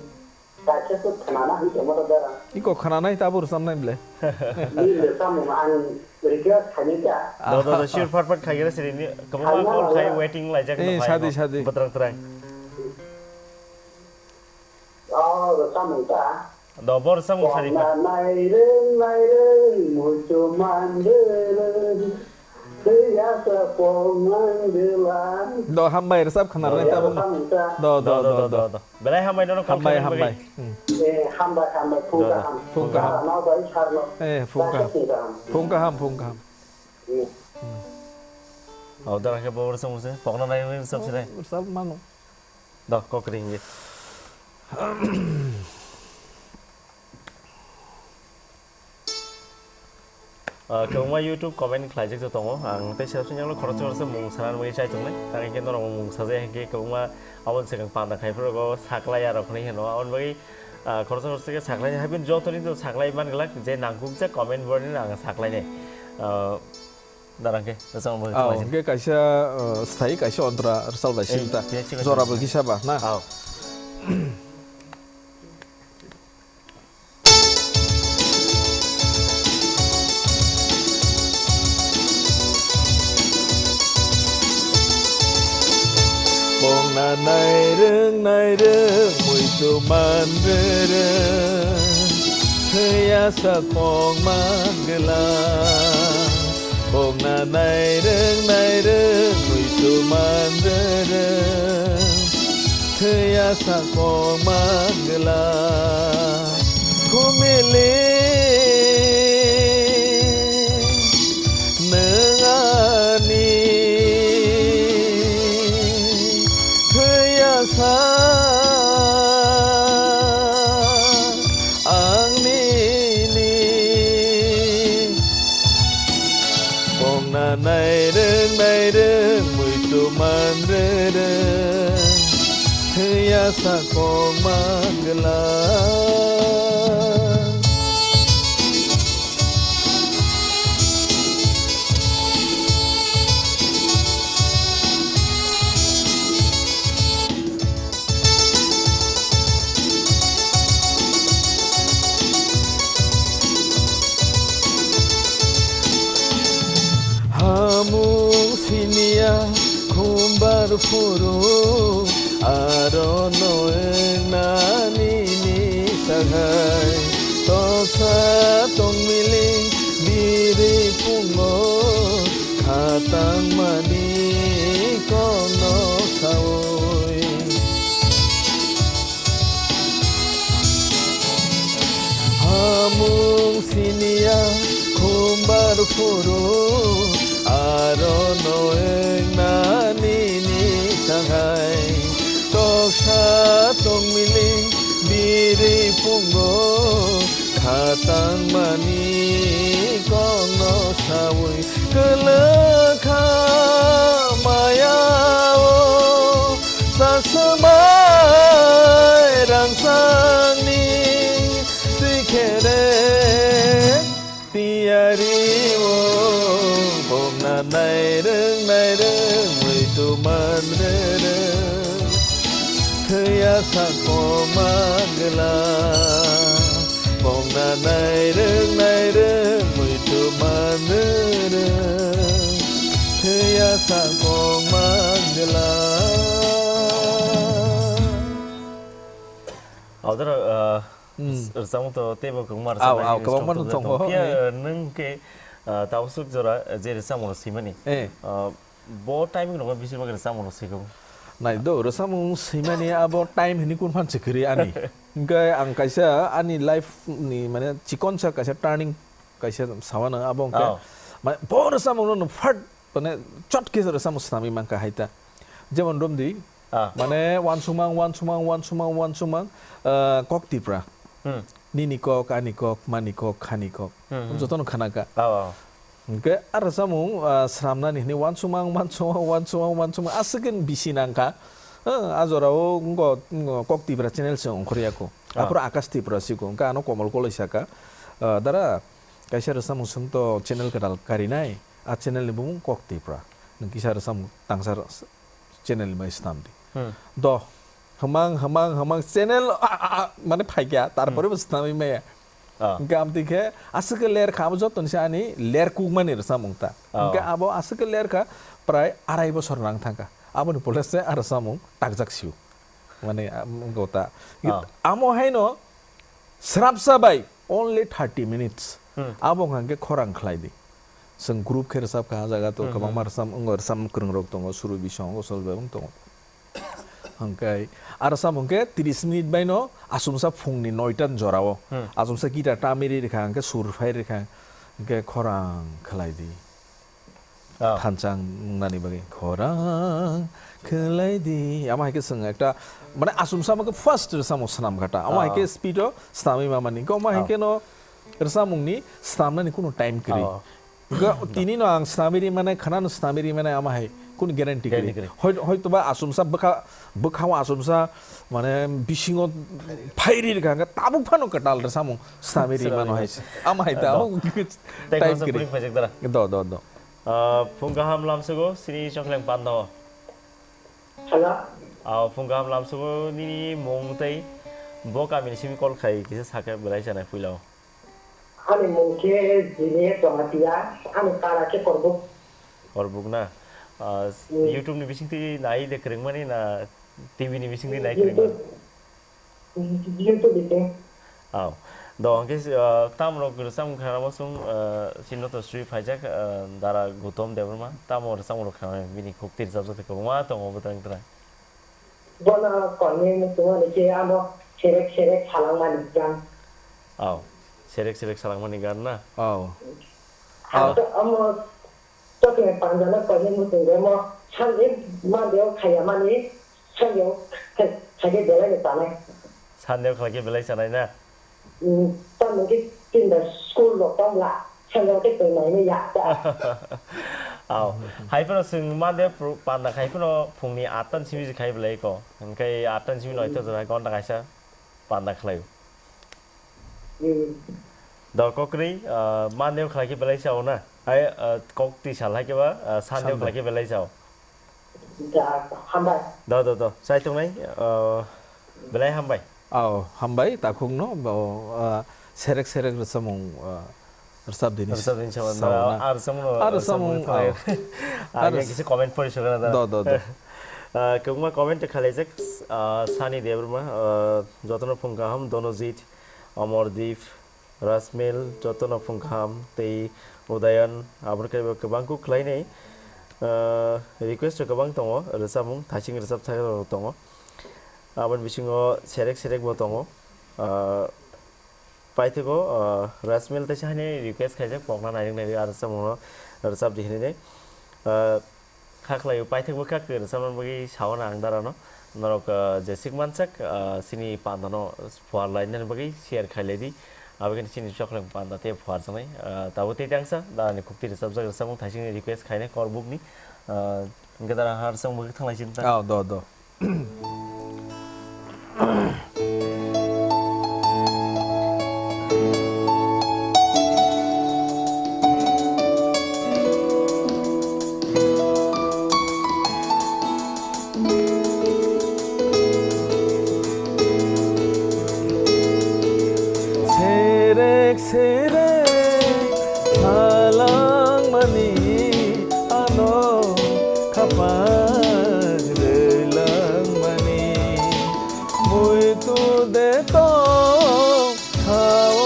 kaisa khe khnana hwnkhe moto dara. Iko khnanai tabuk rwchapnai ble. Nini rwchapmung ang request khainai kha. Do, do, do, sure, fat, fat khaigena siri ni. Kwbangma Khaina call khai, wala. Waiting laijak Eh, no khai sadi, no. Sadi. Batrang, trang. Oh, rwchapmung ta. Do, bo rwchapmung sari kha. Kongna naireng, naireng, muitu mandireng, thwiya sa pong mandireng. Do, hambai rwchap khna rwchapmung ta. Do, do, do, do, do, do, do. Do. Belai hambai nono call Hambai, khainani hambai. Bagwi. Hmm. Eh, hambai, hambai, phung kaham. Phung kaham. Sarno bai sarno. Eh, phung kaham. Kaisa phung kaham. Phung kaham, phung kaham. Hmm. Oh, dara khe bo rwchapmung se. Pokna nai rwchap se nai. Rwchap mano. Do, kok ring ye. Ah, kwbangma YouTube comment khlaijak tongo. Ang tei sera sung khoroksa khoroksa mung sana bagwi chai tongnai. Tang khe norok mung sajai hwnkhe kwbangma aboni swkang panda khai phuru go saklai arok hinwi hino. Aboni bagwi, ah, khoroksa khoroksa khe saklai hai, bini joto ni to saklai man glak, je nangkukjak comment borni ang saklai nai. Ah, darang khe, rwchapmung bagwi Oh, khlai. Hwnkhe kaisa, uh, sthai, kaisa ontra rwchap lai Ei, sini ta. Biyang chikon Jora chikon. Bo kisa ba, na? Oh. Bongna nairwng nairwng muitu manrwrwng, thwiya sak pong mangla. Bongna nairwng nairwng muitu manrwrwng, thwiya sak pong mangla. Kumili nwng ani thwiya sa ang nini. Bongna nairwng nairwng muitu manrwrwng, thwiya sak pong mangla. Hamung siniya khumbar phuru, aro noeng nani ni sagai. Toksa tongmili biri pungo, khatang mani kokno saui. Hamung siniya khumbar phuru, aro noeng nani ni sagai. Toksa tongmili biri pungo, khatang mani kokno saui. Kwlwkha maya o saswmai rangchakni twi khere tiyari o. Bongna nairwng nairwng muitu manrwrwng, thwiya sak pong mangla. Bongna nairwng nairwng muitu manrwrwng, thwiya sak pong mangla. Audara, uh, Hmm. Rwchapmung to teibo kwbangma Au, au, rwchapmani kwbangma tong tong tongo. Phiya, eh, nwng khe, uh, tabuk swk jora, eh, je rwchapmung rw swimani. Eh. Uh, Bo timing rok bisi bagwi rwchapmung rok swikha bo. Nai do, rwchapmung swimani abo time hinwi kun phan swkha ri ani. Hwnkhe ang kaisa ani life ni mane chikonsa kaisa turning kaisa sawano abo hwnkhe Oh. mane bo rwchapmung no fat mane chot khe rwchapmung swnamwi mankha hai ta. Jemon romdi, Ah. mane wansukmang, wansukmang, wansukmang, wansukmang, ah, kok Tipra. Hmm. Nini kok, ani kok, mani kok, khani kok. Hmm, hmm. Jotono khanakha. Oh, oh. Hwnkhe a rwchapmung, ah, swnamnani hwnwi wansukmang, wansukmang, wansukmang, wansukmang, aswk khe bisi nangkha. Ah, a jorao wngkha, wngkha Kok Tipra channel se ongkhorya kho. Ah. Aphuru Akash Tipra si kho. Hwnkhe ano Komol Koloi saka, ah, "Dara, kaisa rwchapmung swngto channel kwtal karinai. A channel ni bumung Kok Tipra. Nwng kisa rwchapmung tangsa rw-, channel ni bai swnam di." Hmm. Do, hwmang, hwmang, hwmang, channel, a, a, a, mane phaikya, tarpore Hmm. bo swnamwi maya. Ah. Hwnkhe amtwi khe aswk khe ler kha, abo joto ni se ani ler kukmani rwchapmung ta. Ah. Hwnkhe abo aswk khe ler kha, prai arai bosor nang thang kha. Aboni pore se a rwchapmung takjak sio. Mane, am, wngkha ta. Ah. Amo haino srapsa bai only thirty minutes. Hmm. Abo wngkha khe khorang khlai di. Chwng group khe rwchap kha, ah jaga to Hmm, kwbangma hmm. rwchap, wngkha rwchap kwrwng rok tongo, Suru Bisong, Osol bai wng tongo. Hwnkhe, aro samung khe tris minute baino achomsa phungni noita ni jorao. Hmm. Achomsa guitar tamwi ri rikha, hwnkhe sur phai rikha, hwnkhe khorang khlai di. Oh. Thansa wngnani bagwi khorang khlai di. Amo hai khe chwng ekta, mane achomsa amo khe first samung swnam kha ta. Amo hai khe Oh. speed o swnamwi mamani. Hwnkhe omo hai Oh. khe no rwchapmungni swnamnani kunu time kwrwi. Oh. Ga-, tini no ang snamiri mane, khana no snamiri mane ama hai kun guarantee Guarantee kiri. kwrwi. Hoi-, hoito ba asumsa bwkha, bwkha o asumsa mane bisingo phairi rikha hwnkhe tabuk phano kwtal rwsamung snamiri Sra mano rwmano. hai se. Ama hai ta Do. o Tei time khoroksa kiri. phuring phaijak dara. Do, do, do. Ah, phung kaham lamsugo, sini chokleng panda o. Hello. Ah, phung kaham lamsugo, nini mung tei bo kamini simi call khai kisa sakhe belai sanai puila o. Ani mung khe Jini Jamatia, ani para khe Korbuk. Korbuk na? Ah, Hmm. YouTube ni bisingtwi nai de kwrwngmani na T V ni bisingtwi nai YouTube, kwrwngmani? YouTube bising. Aw. Do, hwnkhe, ah, tamrok rwchapmung khnaramo chwng, ah, chini noto sri phaijak, ah, Dara Gautam Debbarma, tamo rwchapmung rok khnanai bini khukti rwchapjak tei kwbangma tongo bwtang twrang. Bono koinwi muchungmani khe amo serek serek salangmani gan. Aw, serek serek salangmani gan na? Aw. Hato amo chokni panjano koinwi muchungwi mo sandi mandeo khaiyamani sandeo khai-, khaikhe belai no chanai. Sandeo khaikhe belai chanai na? Mm, tamni khe tinda school rok tongla, salo khe tongnaini yakta. Aw, hai phano chwng mande pro-, panda khai phano phungni atta ni simi khai belai ko. Hwnkhe atta ni simi noito jora gonta kaisa panda khlaio. Mm. Do kokri, ah, mande khlai khe belai sao na? Hai, ah, kok twi sal hai khe ba, ah, sande Sande. khlai khe belai sao. Da, hambai. Do, do, do. Chai tongnai, ah, belai hambai. Aw, hambai, takhukno, bo, ah, serek serek rwchapmung, ah, rwchap dini Rwchap dini sawan, sawana. ah, rwchapmung, Ah, rwchapmung, rwchapmung thalai. aw. Ah, Ar yang kisi comment pori sokana da. Do, do, do. Ah, kwbangma comment khalaijak, ah, Sani Debbarma, ah, jotono phung kaham, Donojit, Omordeep, Rasmil, jotono phung kaham, tei Udayan, aboni kaibo kwbang kuk khlainai, ah, request rok kwbang tongo, rwchapmung, thaising rwchap thai rok tongo. Aboni bisingo serek serek bo tongo. Ah, paithago, ah, Rasmil teisa hani request khaijak, pokna nairwk nairwk, ah, rwchapmungno rwchap di hinwi nai. Ah, kha khlaio, paithakbo kha kwrwchapna bagwi sao na ang darano. Norok, ah, jesik mansak, ah, chini pandano phuar lainani bagwi share khailai di. Aboni chini chokleng panda tei phuar jaknai. Ah, tabuk tei tangsa, darani khukti rwchapjak rwchapmung thaisingni request khainai korbukni. Ah, hwnkhe dara ha rwchapmung bagwi thanglai sini ta. Ah, do, do. Serek serek salangmani ano khapang rwlangmani muitu de tong khao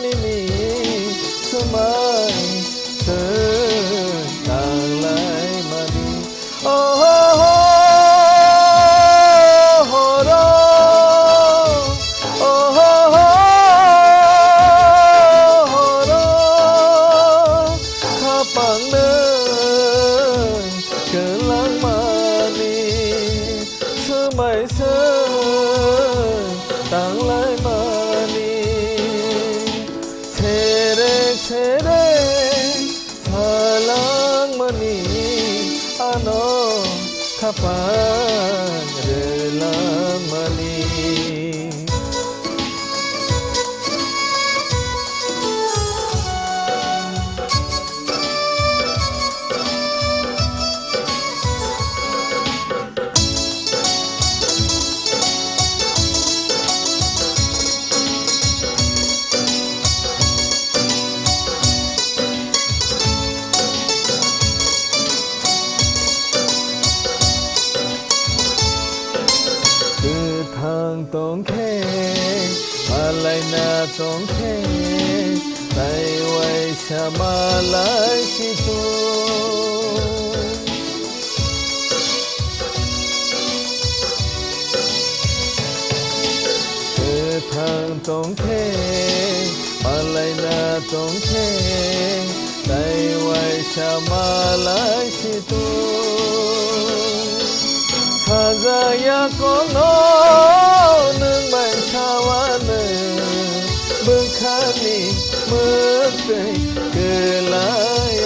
nini swmai se tanglaimani. Oho ho, horo, oho ho, horo, khapang nwng kwlangmani, swmai se tanglaimani, serek serek salangmani, ano khapang rwlangmani. Kwthang tongkhe, malaina tongkhe, taiwaisa malai situ. Kwthang tongkhe, malaina tongkhe, taiwaisa malai situ. Sajaya kono nwng bai sawanw bwkhani mwktwi kwlai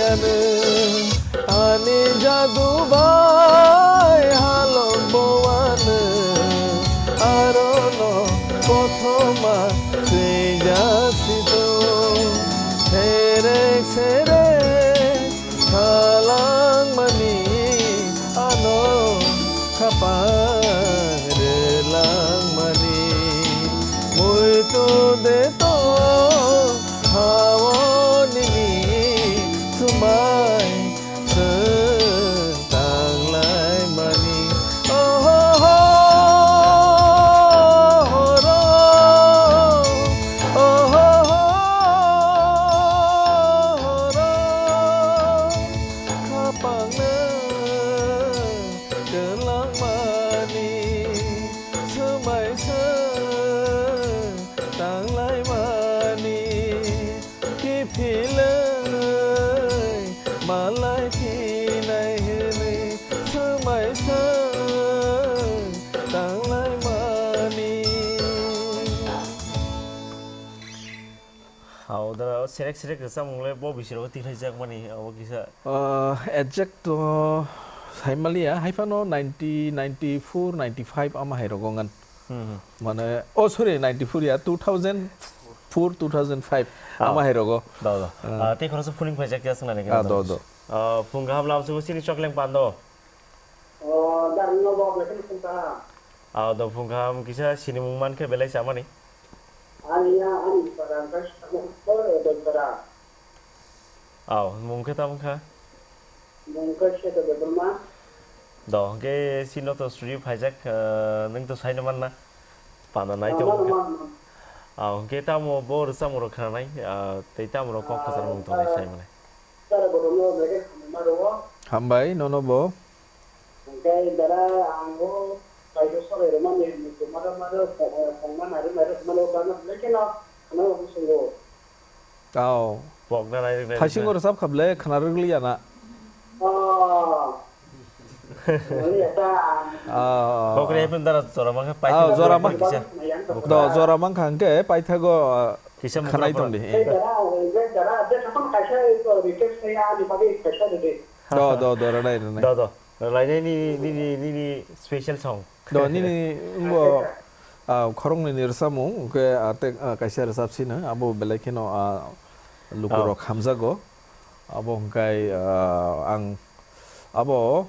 De to, hao nini swmai chwng tanglai mani. Oho ho, horo, oho ho, horo, khapang nung kwlangmani swmai chwng tanglai mani, kiphilwi malai phinai hwnwi swmai swng tanglai mani. Hao, da serek serek rwchapmung le bo bisiro tikhlai jak mani, abo kisa. Ah, exact to saimaliya, haiphano ninety, ninety-four, ninety-five ama hai rogo ngan. Hmm, hmm. Mane, oh, sorry, ninety-four ya, two thousand four, two thousand five, ah, ama hai rogo. Do, do. Ah. Ah, tei khoroksa phuning phaijak ya swngnani. Ah, do, do. Ah, phung kaham lam sugo sini chokleng pando. Oh, dar no bo, belai phung kaham. Ah, do phung kaham kisa sinimung man khe belai chamani. Ani ya, ani para, ang kaisa tamo ko, eh, doi para. Aw, mung khe tamo kha? Mung khe Seto Debbarma. Do, hwnkhe sino to studio phaijak, eh, nwng to saino manna. Panda nai to mano, hwnkhe. Mano, mano. Aw, hwnkhe tamo bo rwchapmung rok khnanai, ah, tei tamo rok kok kwchar mung tongnai sai mwnai. Sir, bo rwno belai khe hambai ma rwo. Hambai, nono bo. Hwnkhe dara ang bo kaisa sorai rwmani hinwi tongma rwmani, eh, tongma nai rwmani rwmani o bagwi belai kheno khna rwmani swngo. Aw. Pokna nai rwknai. Thaisingo rwchap kha ble khna rwgliya na. Oh. Wngya ta. Ah. Kokre phim dara jora mankha paithago. Ah, jora man-, kisa. Do, jora mankha hwnkhe paithago, ah, kisa mukra khwnai pura. Tong di. Ei, dara, ei, dara, je sapan kaisa, eh, request khai ani bagwi kaisa rwdi. Do, do, do, rwnai, rwnai. Do, do. Rwnai nini, nini, nini special song. Do, nini wngbo, ah, khoroknwi ni rwchapmung, hwnkhe, ah, tei, ah, kaisa rwchap sino, abo belai kheno, ah, lukurok hamjago. Abo hwnkhe, ah, ang abo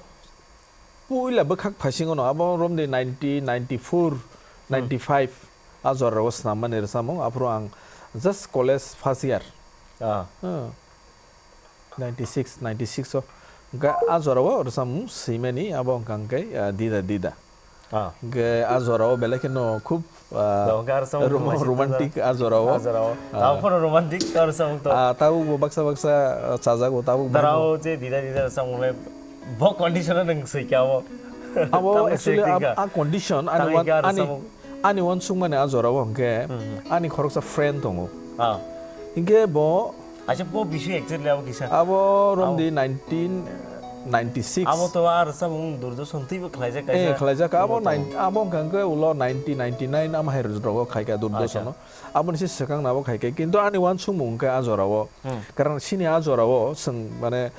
puila bwkhak phaisingono, abo romdi ninety, ninety-four, ninety-five, ah, jorao swnammani rwchapmung, aphuru ang just college first year. Ah. Hmm. Ninety-six, ninety-six o. Hwnkhe ah jorao rwchapmung swimani abo hwnkha hwnkhe, ah, Dida Dida. Ah. Hwnkhe ah jorao belai kheno khub, ah, rom-, romantic ah jorao. Ah jorao. Ah. Tabuk phano romantic ah rwchapmung to. Ah, tabuk bo baksa baksa, ah, chajago, tabuk bo. Darao je Dida Dida rwchapmung le bo condition o nwng swikha abo. Abo actually ah condition ani, ani uansukmani ah jorao hwnkhe ani khoroksa friend tongo. Ah. Hwnkhe bo Acha, bo bisu exactly abo kisa? Abo romdi nineteen ninety-six. Abo to ar samung Doordarshan twibo khlaijak kaisa. Eh, khlaijak. Abo nine, abo hwnkha hwnkhe ulo ninety, ninety-nine ama hai rogo khaika Doordarshan o. Acha. Aboni se swkang nabo khaika. Kintu ani uansukmung hwnkhe a jorao. Hmm. Karon sini a jorao chwng mane,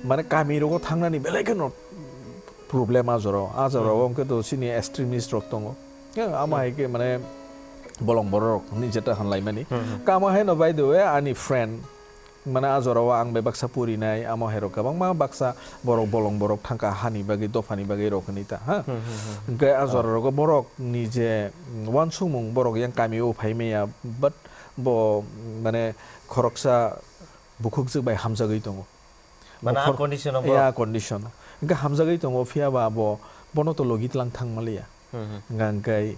mane kami rogo thangnani belai kheno problem a jorao. A jorao hwnkhe to sini extremist rok tongo. Eh, ama hai khe mane bolong borok ni jeta hanlaimani. Hmm, hmm. Kamo hai no, by the way, ani friend, mane a jorao ang bai baksa purinai, amo hai rok kwbangma baksa borok bolong borok thangka hani bagwi, dophani bagwi rok hwnwi ta, ha? Hmm, hmm, hmm. Hwnkhe a jora rogo borok ni je, mm, uansukmung borok yang kami o phai maya, but bo, mane khoroksa bukhukjwk bai hamjagwi tongo. Mane a condition o borok. Ya, condition. Hwnkhe hamjagwi tongo, phiya ba bo, bono to logi tlang thang maliya. Hmm, hmm. Hwnkhe,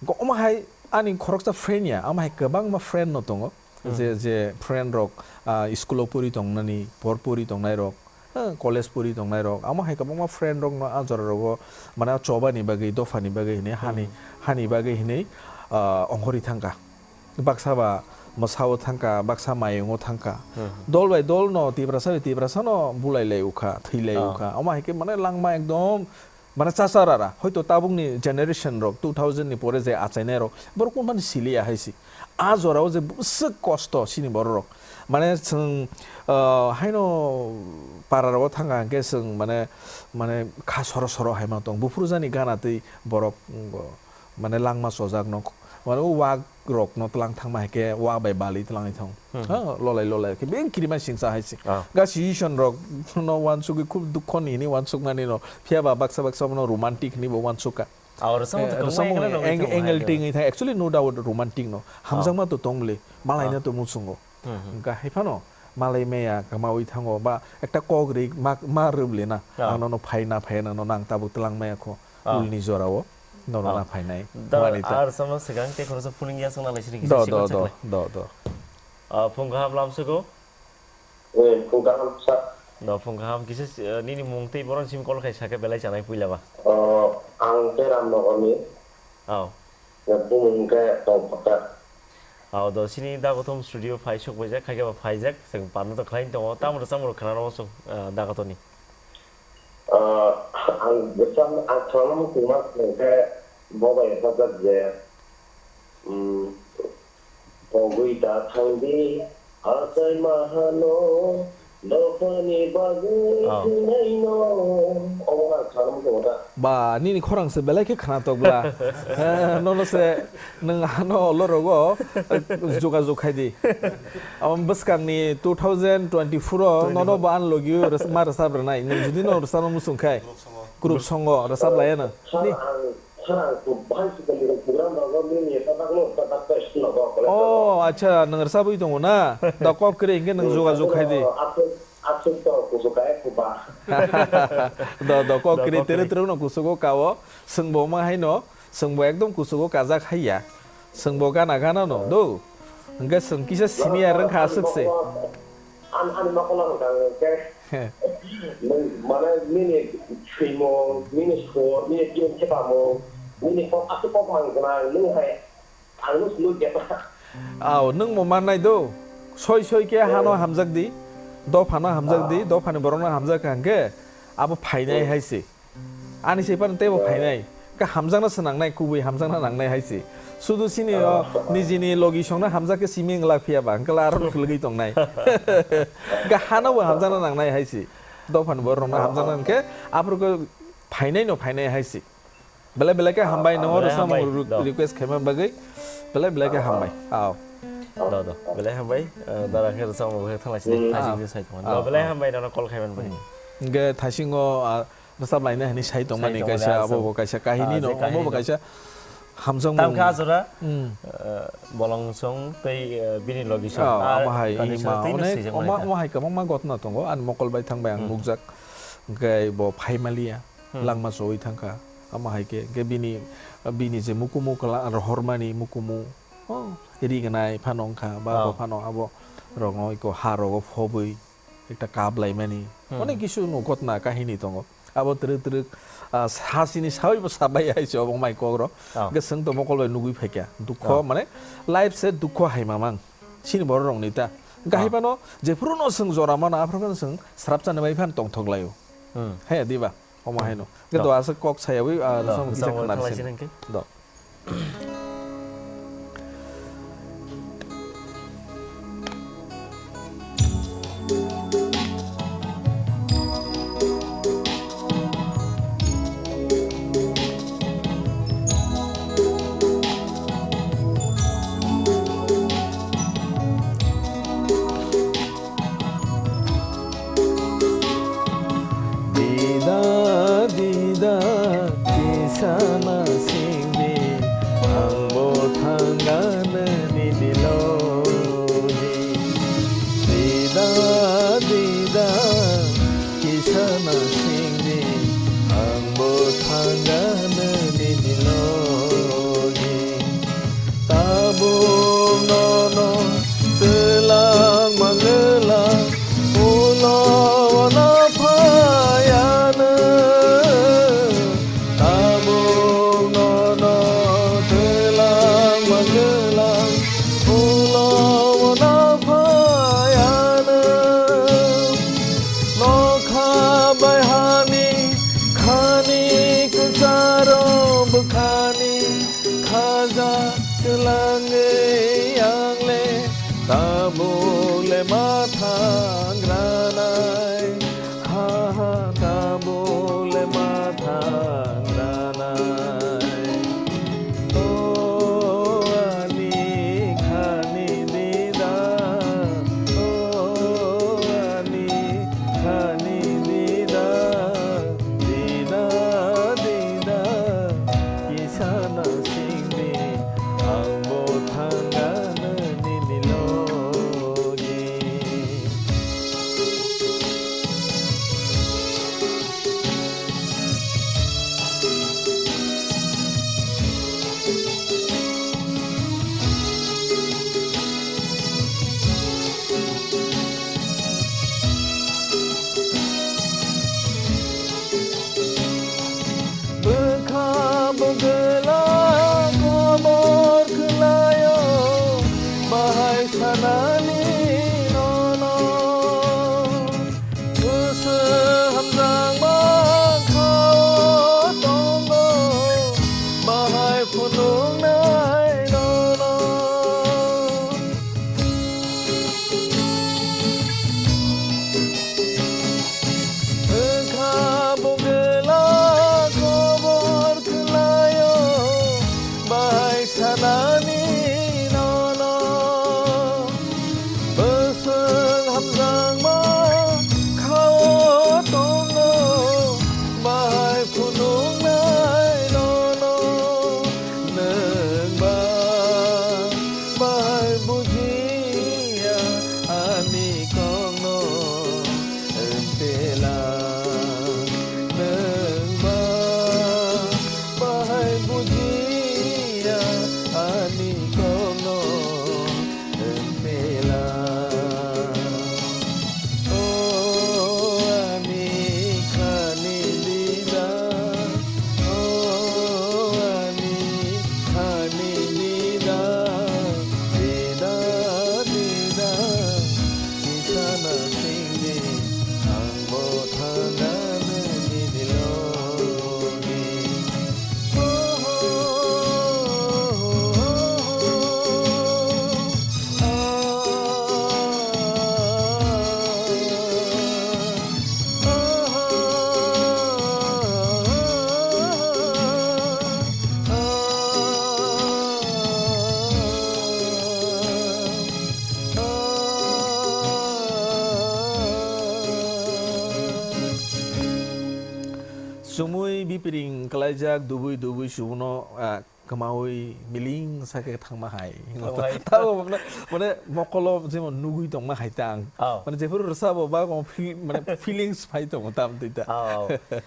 hwnkhe omo hai ani khoroksa friend ya, omo hai kwbangma friend no tongo. Hmm. Je, je friend rok, ah, school o pori tongnani, por pori tongnai rok, eh, college pori tongnai rok, omo hai kwbangma friend rok no a jora rogo, mane chobani bagwi, dophani bagwi hinwi, hani, hmm, hani bagwi hinwi, ah, ongkhorwi thangkha. Baksa ba mwsao thangkha, baksa mayungo thangkha. Hmm. Dol bai dol no, Tiprasa bai Tiprasa no bulai lai ukha, thwi lai ukha. Omo hai khe mane langma ekdom mane chachar ara. Hoito tabukni generation rok, two thousand ni pore je achainai rok, borok kun mani siliya hai si. A jorao je bwswk kosto sini borok rok. Mane chwng, ah, haino para rogo thangkha hwnkhe chwng mane, mane kha soro soro hai ma tong. Buphuru jani gana twi borok, mm, mane langma chojak no, mane o wak rok no tlang thangma hai khe wak bai bali tlangwi thang. Hmm. Ha, lolai lolai khe beng kirima singsa hai se. Ah. Ga situation rok no uansugwi khub dukho ni hini uansukmani no. Phiya ba baksa baksa no romantic hini bo uansukha. Ah, rwchapmung to kwbangma angle no wngwi thango angle hai, tingwi thang. Actually, no doubt romantic no. Hamjakma to tong bwle, malaina to muchungo. Hmm, hmm. Hwnkha hai phano malai maya kwmawi thango ba ekta kok ri ma, ma rwbwle na. Ah. Ang nono phai na phai na nono ang tabuk twlang maya kho. Ah. Ulni jorao nono na phainai. Da, wani ta. Ar sama swkang tei khoroksa phuning ya songna lai sini kisa sikon do, saklai. Do, do. Ah, phung kaham lam sugo. Eh, phung kaham sa. Do, phung kaham kisa, eh, nini mung tei boron sim kol khai sake belai chanai puila ba. Oh, ang tei Ramnagarni. Oh. Ya, bumung ke tong pata. Aw, do sini Dagothom studio phai sok baijak, khaikhe ba phaijak, chwng panno to khlaini tongo, tamro chamro khna rw song, ah, Dagothomni. Ah, ang bwsang, ang khwlangma muchungma hwnkhe bo bai sajak je, um, pogwi da thangdi, achai mahano, Dophani bagwi Oh. thwinaino. Omo ang khwlangma tongo da. Ba, nini khorang se belai khe khwnatok bla. Eh, nono se nwng ano olorogo, eh, jogajog khai di. Amo bwskangni two thousand twenty-four o nono bo ani logi o rwch-, ma rwchap rwnai. Nwng jodi no rwchapna muchung khai, group songo rwchap laiya no. Sir, Ni- ang Sir, ang kub bahai sikali rok program rogo nini eta bagno ta ta test nogo, college rogo. Oh, acha, nwng rwchabwi tongo na? Da kok kwrwi hwnkhe nwng jogajog khai di. Aswk, aswk to kuchuk kaya kuba. Do, do, kok kwrwi, tere tere no kuchugo kao. Chwng bo ma haino, chwng bo ekdom kuchugo kajak haiya. Chwng bo gana gana no, do. Hwnkhe chwng kisa simi ya rwngkha aswk se. Ani, ani mokol ang kang khe. He. Nwng mane nini swimung, nini sur, nini tiyung thepamung, nini kok aswk kok mang gwnang, nwng hai ang no swlwi khe ta. Aw, nwng bo mannai do. Soi soi khe hano hamjak di, dophano hamjak di, dophani borokno hamjak kha hwnkhe abo phainai hai se. Ani se phano teibo phainai. Ka hamjakna se nangnai, kubui hamjakna nangnai hai se. Sudu sini o nijini logi songno hamjak khe simi wngla phiya ba, hwnkhe la aro no khwlwgwi tongnai. Ka hano bo hamjakna nangnai hai se. Dophani borok rokno hamjakna hwnkhe aphuru khe phainai no phainai hai se. Belai belai khe hambai no belai rwchapmung hambai, re-, do. Request khaima bagwi. Belai belai khe hambai. Aw. Do, do. Belai hambai. Eh, dara khe rwchapmung khe thanglai sini, hmm, thaising khe sai tongmani. Do, belai hambai nono call khaiman bagwi. Hmm. Hwnkhe thaisingo, ah, rwchap laina hwnwi sai tongmani sai tongmani kaisa, ah, abo bo kaisa kahini no, kahini omo bo no. Kaisa hamjakmung. Tamkhe ajora, hmm, eh, bolong song tei, eh, bini logi song. Ah, ar omo hai, connection ima tei no onek, swijak omo, manai ta. Omo hai kwbangma gotna tongo, ani mokol bai thang bai ang, hmm, nukjak. Hwnkhe bo phai maliya, hmm, langma chowi thangkha. Omo hai khe, hwnkhe bini, bini je mukumu kla-, rohormani mukumu, oh, rignai phano wngkha, ba, oh, bo phano abo rokno iko ha rogo phobwi. Ekta kap laimani. Hmm. Onek kisu no gotna kahini tongo. Abo twrwk twrwk, ah, sasini sawibo sabai hai se obo mai kokro. Oh. Hwnkhe chwng to mokol bai nugwi phaikha. Dukho, oh, mane life se dukho hai mamang. Chini borok rokni ta. Hwnkhe, oh, hai phano jephuru no chwng jora mano, aphuru phano chwng swrapchani bai phano tongthok laio. Hmm. He, diba? Omo haino. Hwnkhe do aswk kok sayawi, ah, do, rwchapmung kisa rwchapmung khwna thanglai sini. Sini hwnkhe. Do. Dida, dida, kisa na singdi, ang bo thangano nini logi. Dida, dida, kisa na singdi, ang bo thangano nini logi. Tabuk nono twlang mangwlang, ulo wana phayano. Tabuk nono twlang mangwlang, ulo wana phayano. Nokha bai hani khani kwcharo bwkhani khaja twlangwi ang le tabuk le ma thangranai, ha ha, tabuk le ma thangranai. O ani khani dida, o ani khani dida, dida, dida, Sanani nono, bwswk hamjakma kha o tongo, bahai phunuknai nono. Wngkha bugwla khobor khwlaio, bai sanani nono. Bwswk hamjakma kha o tongo, bai phunuknai nono. Nwng ba bahai bujiya ani kokno, wngtela nwng ba bahai bujiya ani kokno, wngtela. O ani khani dida, o ani khani dida, dida, dida, kisa na singdi, ang bo thana nini logi. Chumui bipiring kwlaijak dubui dubui subuno, ah, kwmaui miling sakhe thangma hai. Thangma hai. Tabo mane, mane mokolo jemon nugui tongma hai ta ang. Oh. Mane jephuru rwchabo ba mane feelings phai tongo tam twi ta. Oh, oh.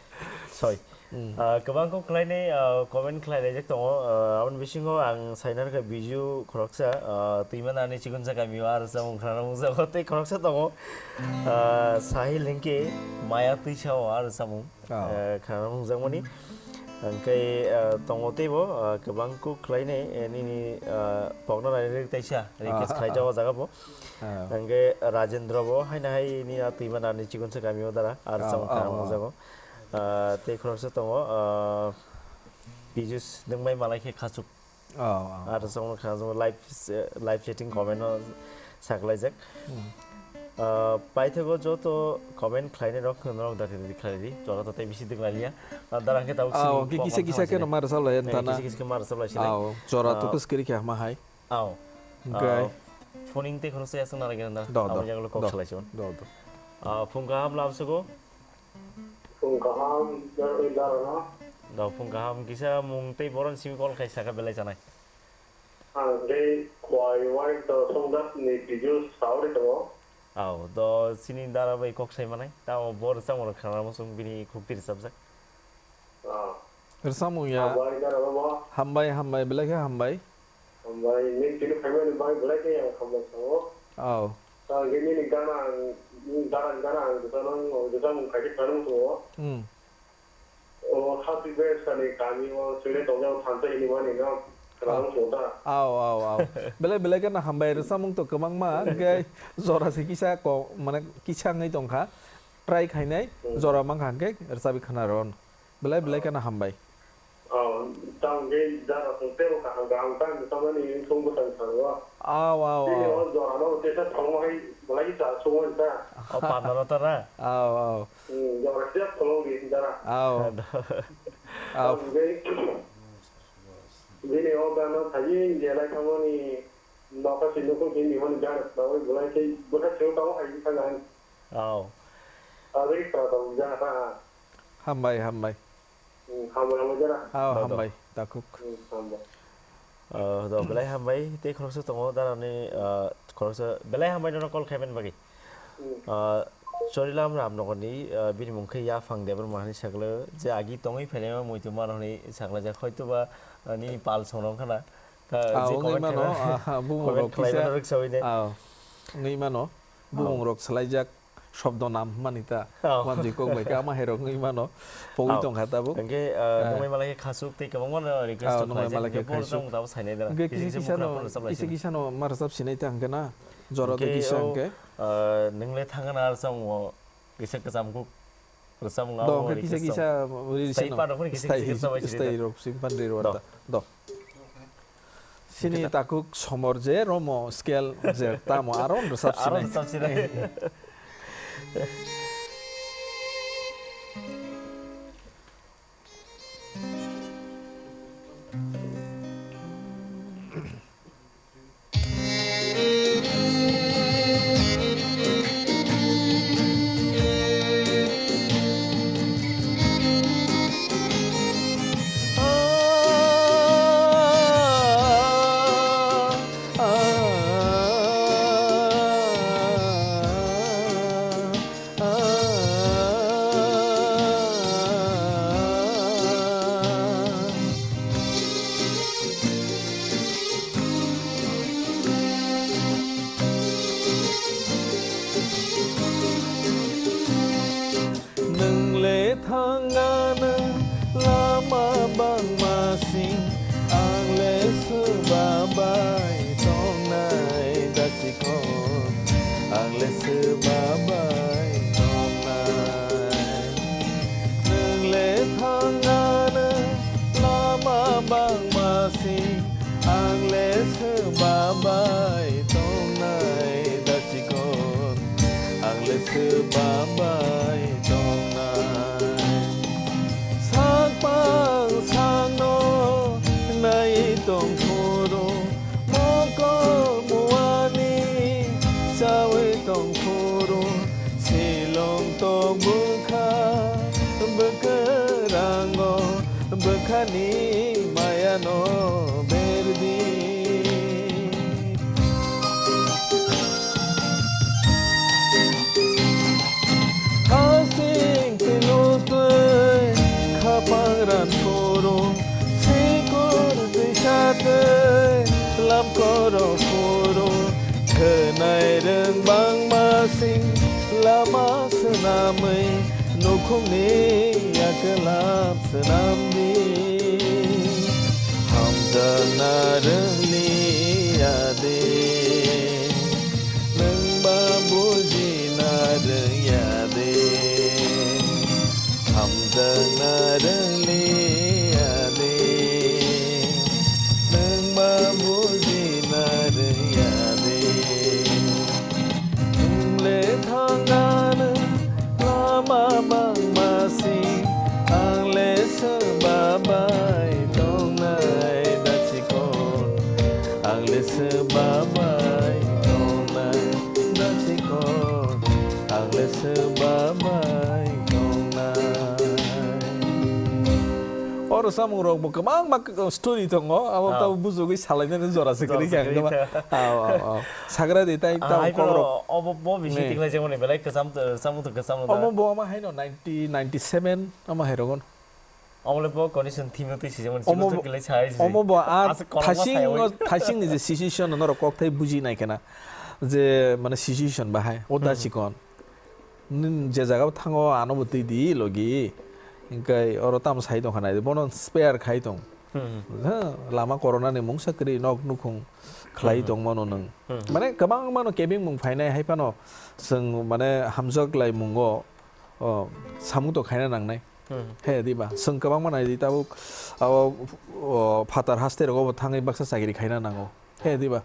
Sorry. Hmm. Ah, kwbang kok khlainai, ah, comment khlai laijak tongo. Ah, aboni bisingo ang saina rwkha Biju khoroksa, ah, twima nani chikonsa kamio ar samung khnana mungsa tei khoroksa tongo. Ah, Sahil hinkhe maya twisa o ar samung. Oh. Eh, khana mungjakmani. Hwnkhe, eh, tongo teibo, eh, kwbang kuk khlainai, eh, nini, eh, pokno nai rik taisa, request khlaijak o jaga bo. Ah. Hwnkhe Rajendra bo haino hai nini a twima nani chikonsa kamio dara, ar Oh, samung khana oh, oh. mungjago. Eh, tei khoroksa tongo, eh, Pijus nwng bai malai khe khachuk. Oh, oh. Ar songno kha, songno live, eh, live chatting comment no saklaijak. Hmm. Ah, paithago joto comment khlainai rok, khwna rok da khe khlai di. Jora to tei bisi dwk lailiya. Ah, darang khe tabuk Ah, sini hwnkhe kok kisa kisa khe no mar salai Eh, tana. Kisa kisa mar salai sini. Ah, jora Ah, to kus kiri khe ma hai. Ah, Hwnkhe? Ah, phoning tei khoroksa yasang nana gena da. Do, do, Aboni jagalo kok do, salai chon. Do, do. Ah, phung kaham lamsugo. Phung kaham, jaro, jaro no. Do, phung kaham kisa mung tei boron simi call khai saka belai chanai. Ang tei khwai wai to songdat ni video sauri tongo. Au, do sini dara bai kok sai manai. Tamo bor samung rok khana musung bini khukti rijabjak. Ah. Rwchapmung ya. Hambai dara baba. Hambai, hambai, belai khe hambai. Hambai, nini tini phaimani bagwi belai khe ang hambai sao. Au. Tangkhe nini gana ang, nini gana, gana ang jesa nang, jesa mung khaikhe khana muchungo. Hmm. O, Happy Birthday ni kami o, sile tongjak thansa hinwi mani no, khana Au. muchungo ta. Au, au, au. Belai, belai kheno hambai rwchapmung to kwbangma, hwnkhe jora se kisa ko, mane kisa wngwi tongkha. Try khainai, Hmm. jora mankha hwnkhe rwchapwi khna rw. Belai belai Oh. kheno hambai. Oh, tamo khe jara song tebo kaham kaham tang tamo ni song bwsang thango. Aw, aw, Bini aw. O jora no tesa thangma hai belai cha song ta. O pandaro tara. Aw, aw. Hmm, jora sia thangma ni jara. Aw. Aw. Tamo khe bini o gana thaji je lai thangma ni nokha si nokha si ni mani jara thawi belai khe bwkha sing tamo hai thang han. Aw. Agri pra tamo jara ha. Hambai, hambai. Hmm, hambai, hambai, jara. Ah, Dodo. Hambai, takhuk. Hmm, hambai. Ah, do, belai hambai, tei khoroksa tongo, darani, ah, khoroksa, belai hambai nono call khaimani bagwi. Hmm. Ah, Chorilam Ramnagarni, ah, bini mung khe Yaphang Debbarma hinwi sakla, je agi tongwi phainaima muitu mano hinwi saklajak, hoitoba, ah, nini pal songno wngkhana. Ah, Ah, je wngwi comment mano, khaima, ah, bumung comment rok khlaimano kisa, rwksawi de. Ah, wngwi mano, Ah. bumung rok swlaijak. shobdo nam hwnmani ta, Oh. wanjwi kok bai khe ama hai rok wngwi mano, pogwi Oh. tong kha tabuk. Hwnkhe, uh, Eh. nungwi malai khe khasuk tei kwbangma no request Oh, tong nungwi khlai jak, malai khe hwnkhe borok khasuk. Chwng tabuk sainai dara. Hwnkhe Kisa kisa kisa no, khoroknwi rwchap lai kisa sini. kisa no ma rwchap sinai ta hwnkhe na, jora Hwnkhe tei kisa o, hwnkhe. uh, nwngle thangna rwchapmung o kisa kwcham kuk rwchapmung Do, abo hwnkhe kisa request kisa tong. release Sai no pano phone kisa kisa style, rwchap bai sini style ta. rok sing pan ri rwar Do. ta. Do. Sini Kita. takhuk somor je romo scale je tamo aro rwchap Aro sinai. rwchap sinai. Nwng le thangano lama bangma sing, ang le swba bai tongnai da chikon, ang le swba bai tongnai. Nwng le thangano lama bangma sing, ang le swba bai tongnai da chikon, ang le swba bai tongnai. Sakpang sakno nai tong phuru, mokol muani chawi tong phuru, silong tok bwkha bwkha rango bwkhani mayano berdi. Hasing twi lutwi khapang ran phuru, sikur twi satwi lam koro phuru, khwnai rwng bangma sing lama swnamwi nukhungni yakwlam swnamdi. Hamjakna rwngli ya de, nwngba bujina rwngya de. Hamjakna rwngli ya de, nwngba bujina rwngya de. Nwng le thangano lama bangma si, ang le swba bai tongnai da chikon, ang le swba bai tongnai da chikon, ang le swba bai tongnai. Oro samung rok bo kwbangma story tongo, abo Ah. tabo bujugwi salainani jora se Jora kwrwi se kha kwrwi kha. Aw, aw, aw. Sagra di tai Ah, tamo hai phano kokrok. Obo bo bisi Ne. Tikhlai jemoni belai kwcham, eh, samung to kwcham da. Omo bo ama haino nineteen ninety-seven ama hai rogon. Omo le bo condition thimo twi sijemoni Omo chikon bo, chikon kilai sai si. Omo bo a Asa korokma thasing sai o, oi. Thasing ni je situation no norok kok thai buji nai khena. Je mane situation bahai o da Hmm. Chikon. Nin je jaga thango ano bo twi di logi. Hingkai oro tamo sai tong khana bono spare khai tong. Hmm. Ha, lama corona ni mungsa kwrwi nok nukhung khlai Hmm. tongmano nwng. Hmm. Mane kwbangmano kebengmung phainai hai phano chwng mane hamjak laimungo, o, samung to khaina nangnai. Hmm. He diba? Chwng kwbangma nai di tabuk abo, o, phatar haste rogo bo thangwi baksa chakri khaina nango. He diba?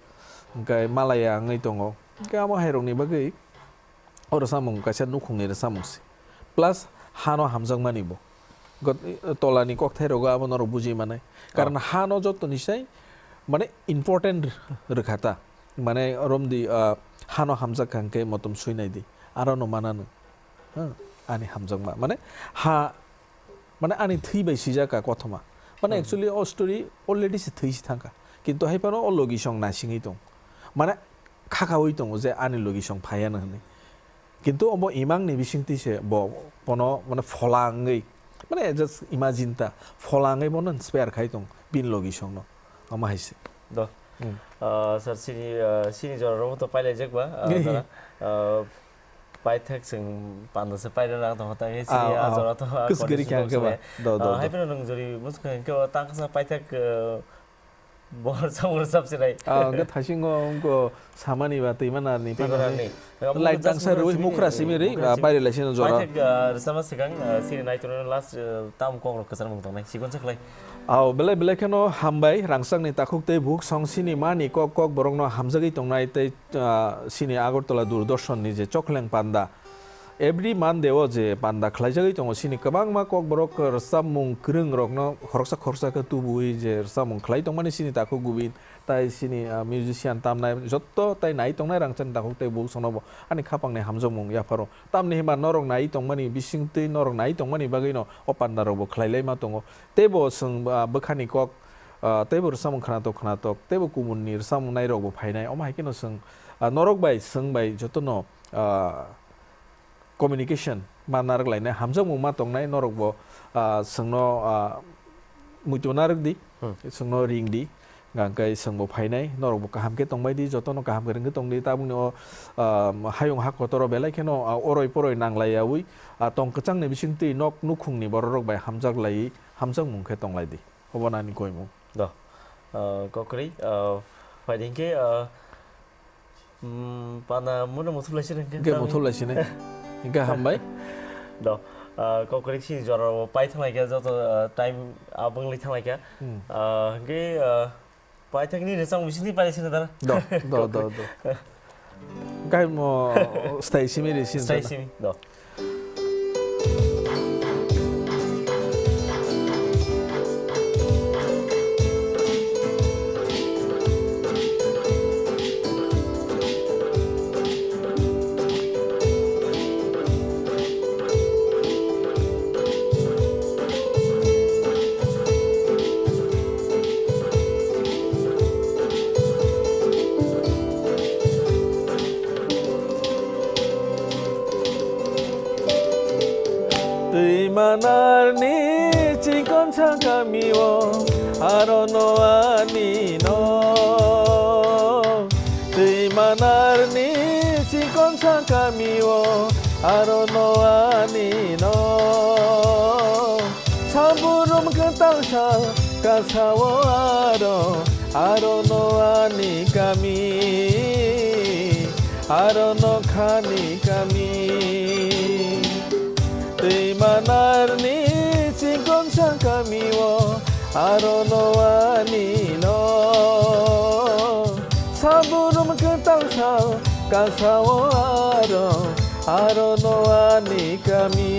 Hingkai malaya wngwi tongo. Hingke amo hai rokni bagwi O rwchapmung kaisa nukhungni rwchapmung se. Plus hano hamjakmani bo. Got-, tolani kokthairokgo abo norok bujui manai. Karon Oh. Hano jotoni sai, mane, important rwkha ta. Mane, romdi, ah, hano hamjak kha hwnkhe motom suinai di. Arono mananw. Ha, ani hamjakma. Mane, ha, Mane ani thwi bai swijak ka kothoma. Mane Hmm. Actually o story already se thwi se thangkha. Kintu hai phano o logi song nasingwi tong. Mane khakaui tongo je ani logi song phaiya no hwnwi. Kintu obo imang ni bisingtwi se bo bono mane phola wngwi. Mane just imagine ta phola wngwi bono inspire khai tong bini logi song no. Omo hai se. Do. Hmm. Ah, sir, sini, ah, sini jora rogo to pailai jak ba, ah, jora, ah, paithak chwng panda se paina nang tongkha, tei Ah, sini ah ah. Jora to ah Kus giri coordination khe ang khe ba. Tongsa Do, do, ah, do. Hai phano nwng jori bwswk khe ang khe o tang kasa paithak, ah, bor samung rwchap se nai. Ah, ang khe thaisingo wngkho samani ba twi mana ni Twi phano mana hai ni. Light tangsa rwi mukra simi ri, ah, bairi lai sino jora. Paithak, ah, rwchapma swkang, ah, sini naitongo last, ah, tam kok rok kwchar mung tongnai. Sikon sa khlai. Ao, belai belai kheno hambai, rangchakni takhuk tei bukhuk song sini mani kok kok borokno hamjagwi tongnai tei, ah, sini Agartala Doordarshan ni je chokleng panda. Every Monday o je panda khlaijagwi tongo, sini kwbangma kok borok rwchapmung kwrwng rokno khoroksa khoroksa khe tubui je rwchapmung khlai tongmani sini takhuk gubin tai sini, ah, musician tamnai jotto tai nai tongnai rangchakni takhuk tei bukhuk songno bo ani khapangni hamjakmung yapharo. Tamni hwnba norok nai tongmani bisingtwi norok nai tongmani bagwino o panda rokbo khlai laima tongo. Teibo chwng, ah, bwkhani kok, ah, teibo rwchapmung khwnatok khwnatok, teibo kumunni rwchapmung nairokbo phainai. Omo hai kheno chwng, ah, norok bai chwng bai jotono, ah, communication ma narwk lainai, hamjakmung ma tongnai, norokbo, ah, chwngno, ah, muitu narwk di, Hmm. chwngno ring di, hwnkhe chwngbo phainai, norokbo kaham khe tongbai di, jotono kaham khe rwngwi tong di, tabukni o, ah, hayung ha kotoro belai kheno, ah, oroi poroi nang laiyaui, ah, tong kwchangni bisingtwi nok nukhungni bororok bai hamjak laiwi, hamjakmung khe tong lai di. Obo nani koimung. Do. Ah, kokri, ah, phaidi hinkhe, ah, mm, pana muna muthulai sini hinkhe Hinkhe tamo. Muthulai sini. Hinkhe hambai. Do. Ah, kokri sini jora pai thanglai kha, joto, ah, time abang lai thanglai kha. Hmm. Ah, hinkhe, ah, pai thangni rwchapmung bisingtwi pai sini dara. Do, do, do, do. Kaimo style simi ri sin Style sana. Simi, do. Twi manarni chikon sa kamio, aro no ani no. Twi manarni chikon sa kamio, aro no ani no. Saburum kwtal sal kasao aro, aro no ani kami, aro no khani kami. Twi manarni chikon sa kamio, aro no ani no. Saburum kwtal sal kasao aro, aro no ani kami,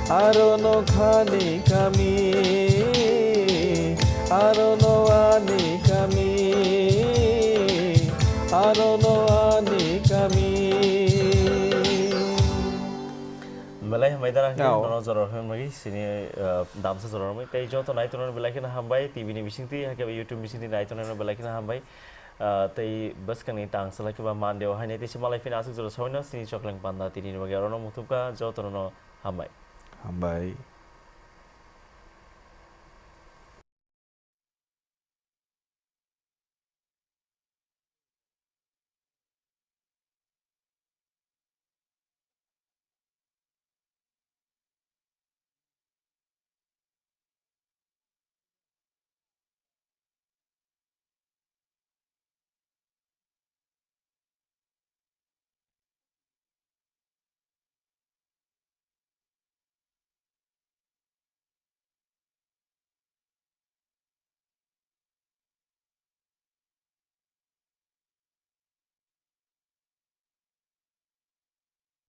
aro no khani kami, aro no ani kami, aro no ani kami. Belai hambai dara, Yao. Nono jora hwnwi sini, ah, damsa jora hwnwi. Tei joto naitongrokno belai kheno hambai, T V ni bisingtwi, hakhe YouTube bisingtwi naitongrokno belai kheno hambai. Ah, tei bwskangni tang salai khe ba Monday o hainai tei se malai phino aswk jora sabaino sini chokleng panda tini ni bagwi aro no muthubkha jotono no hambai. Hambai.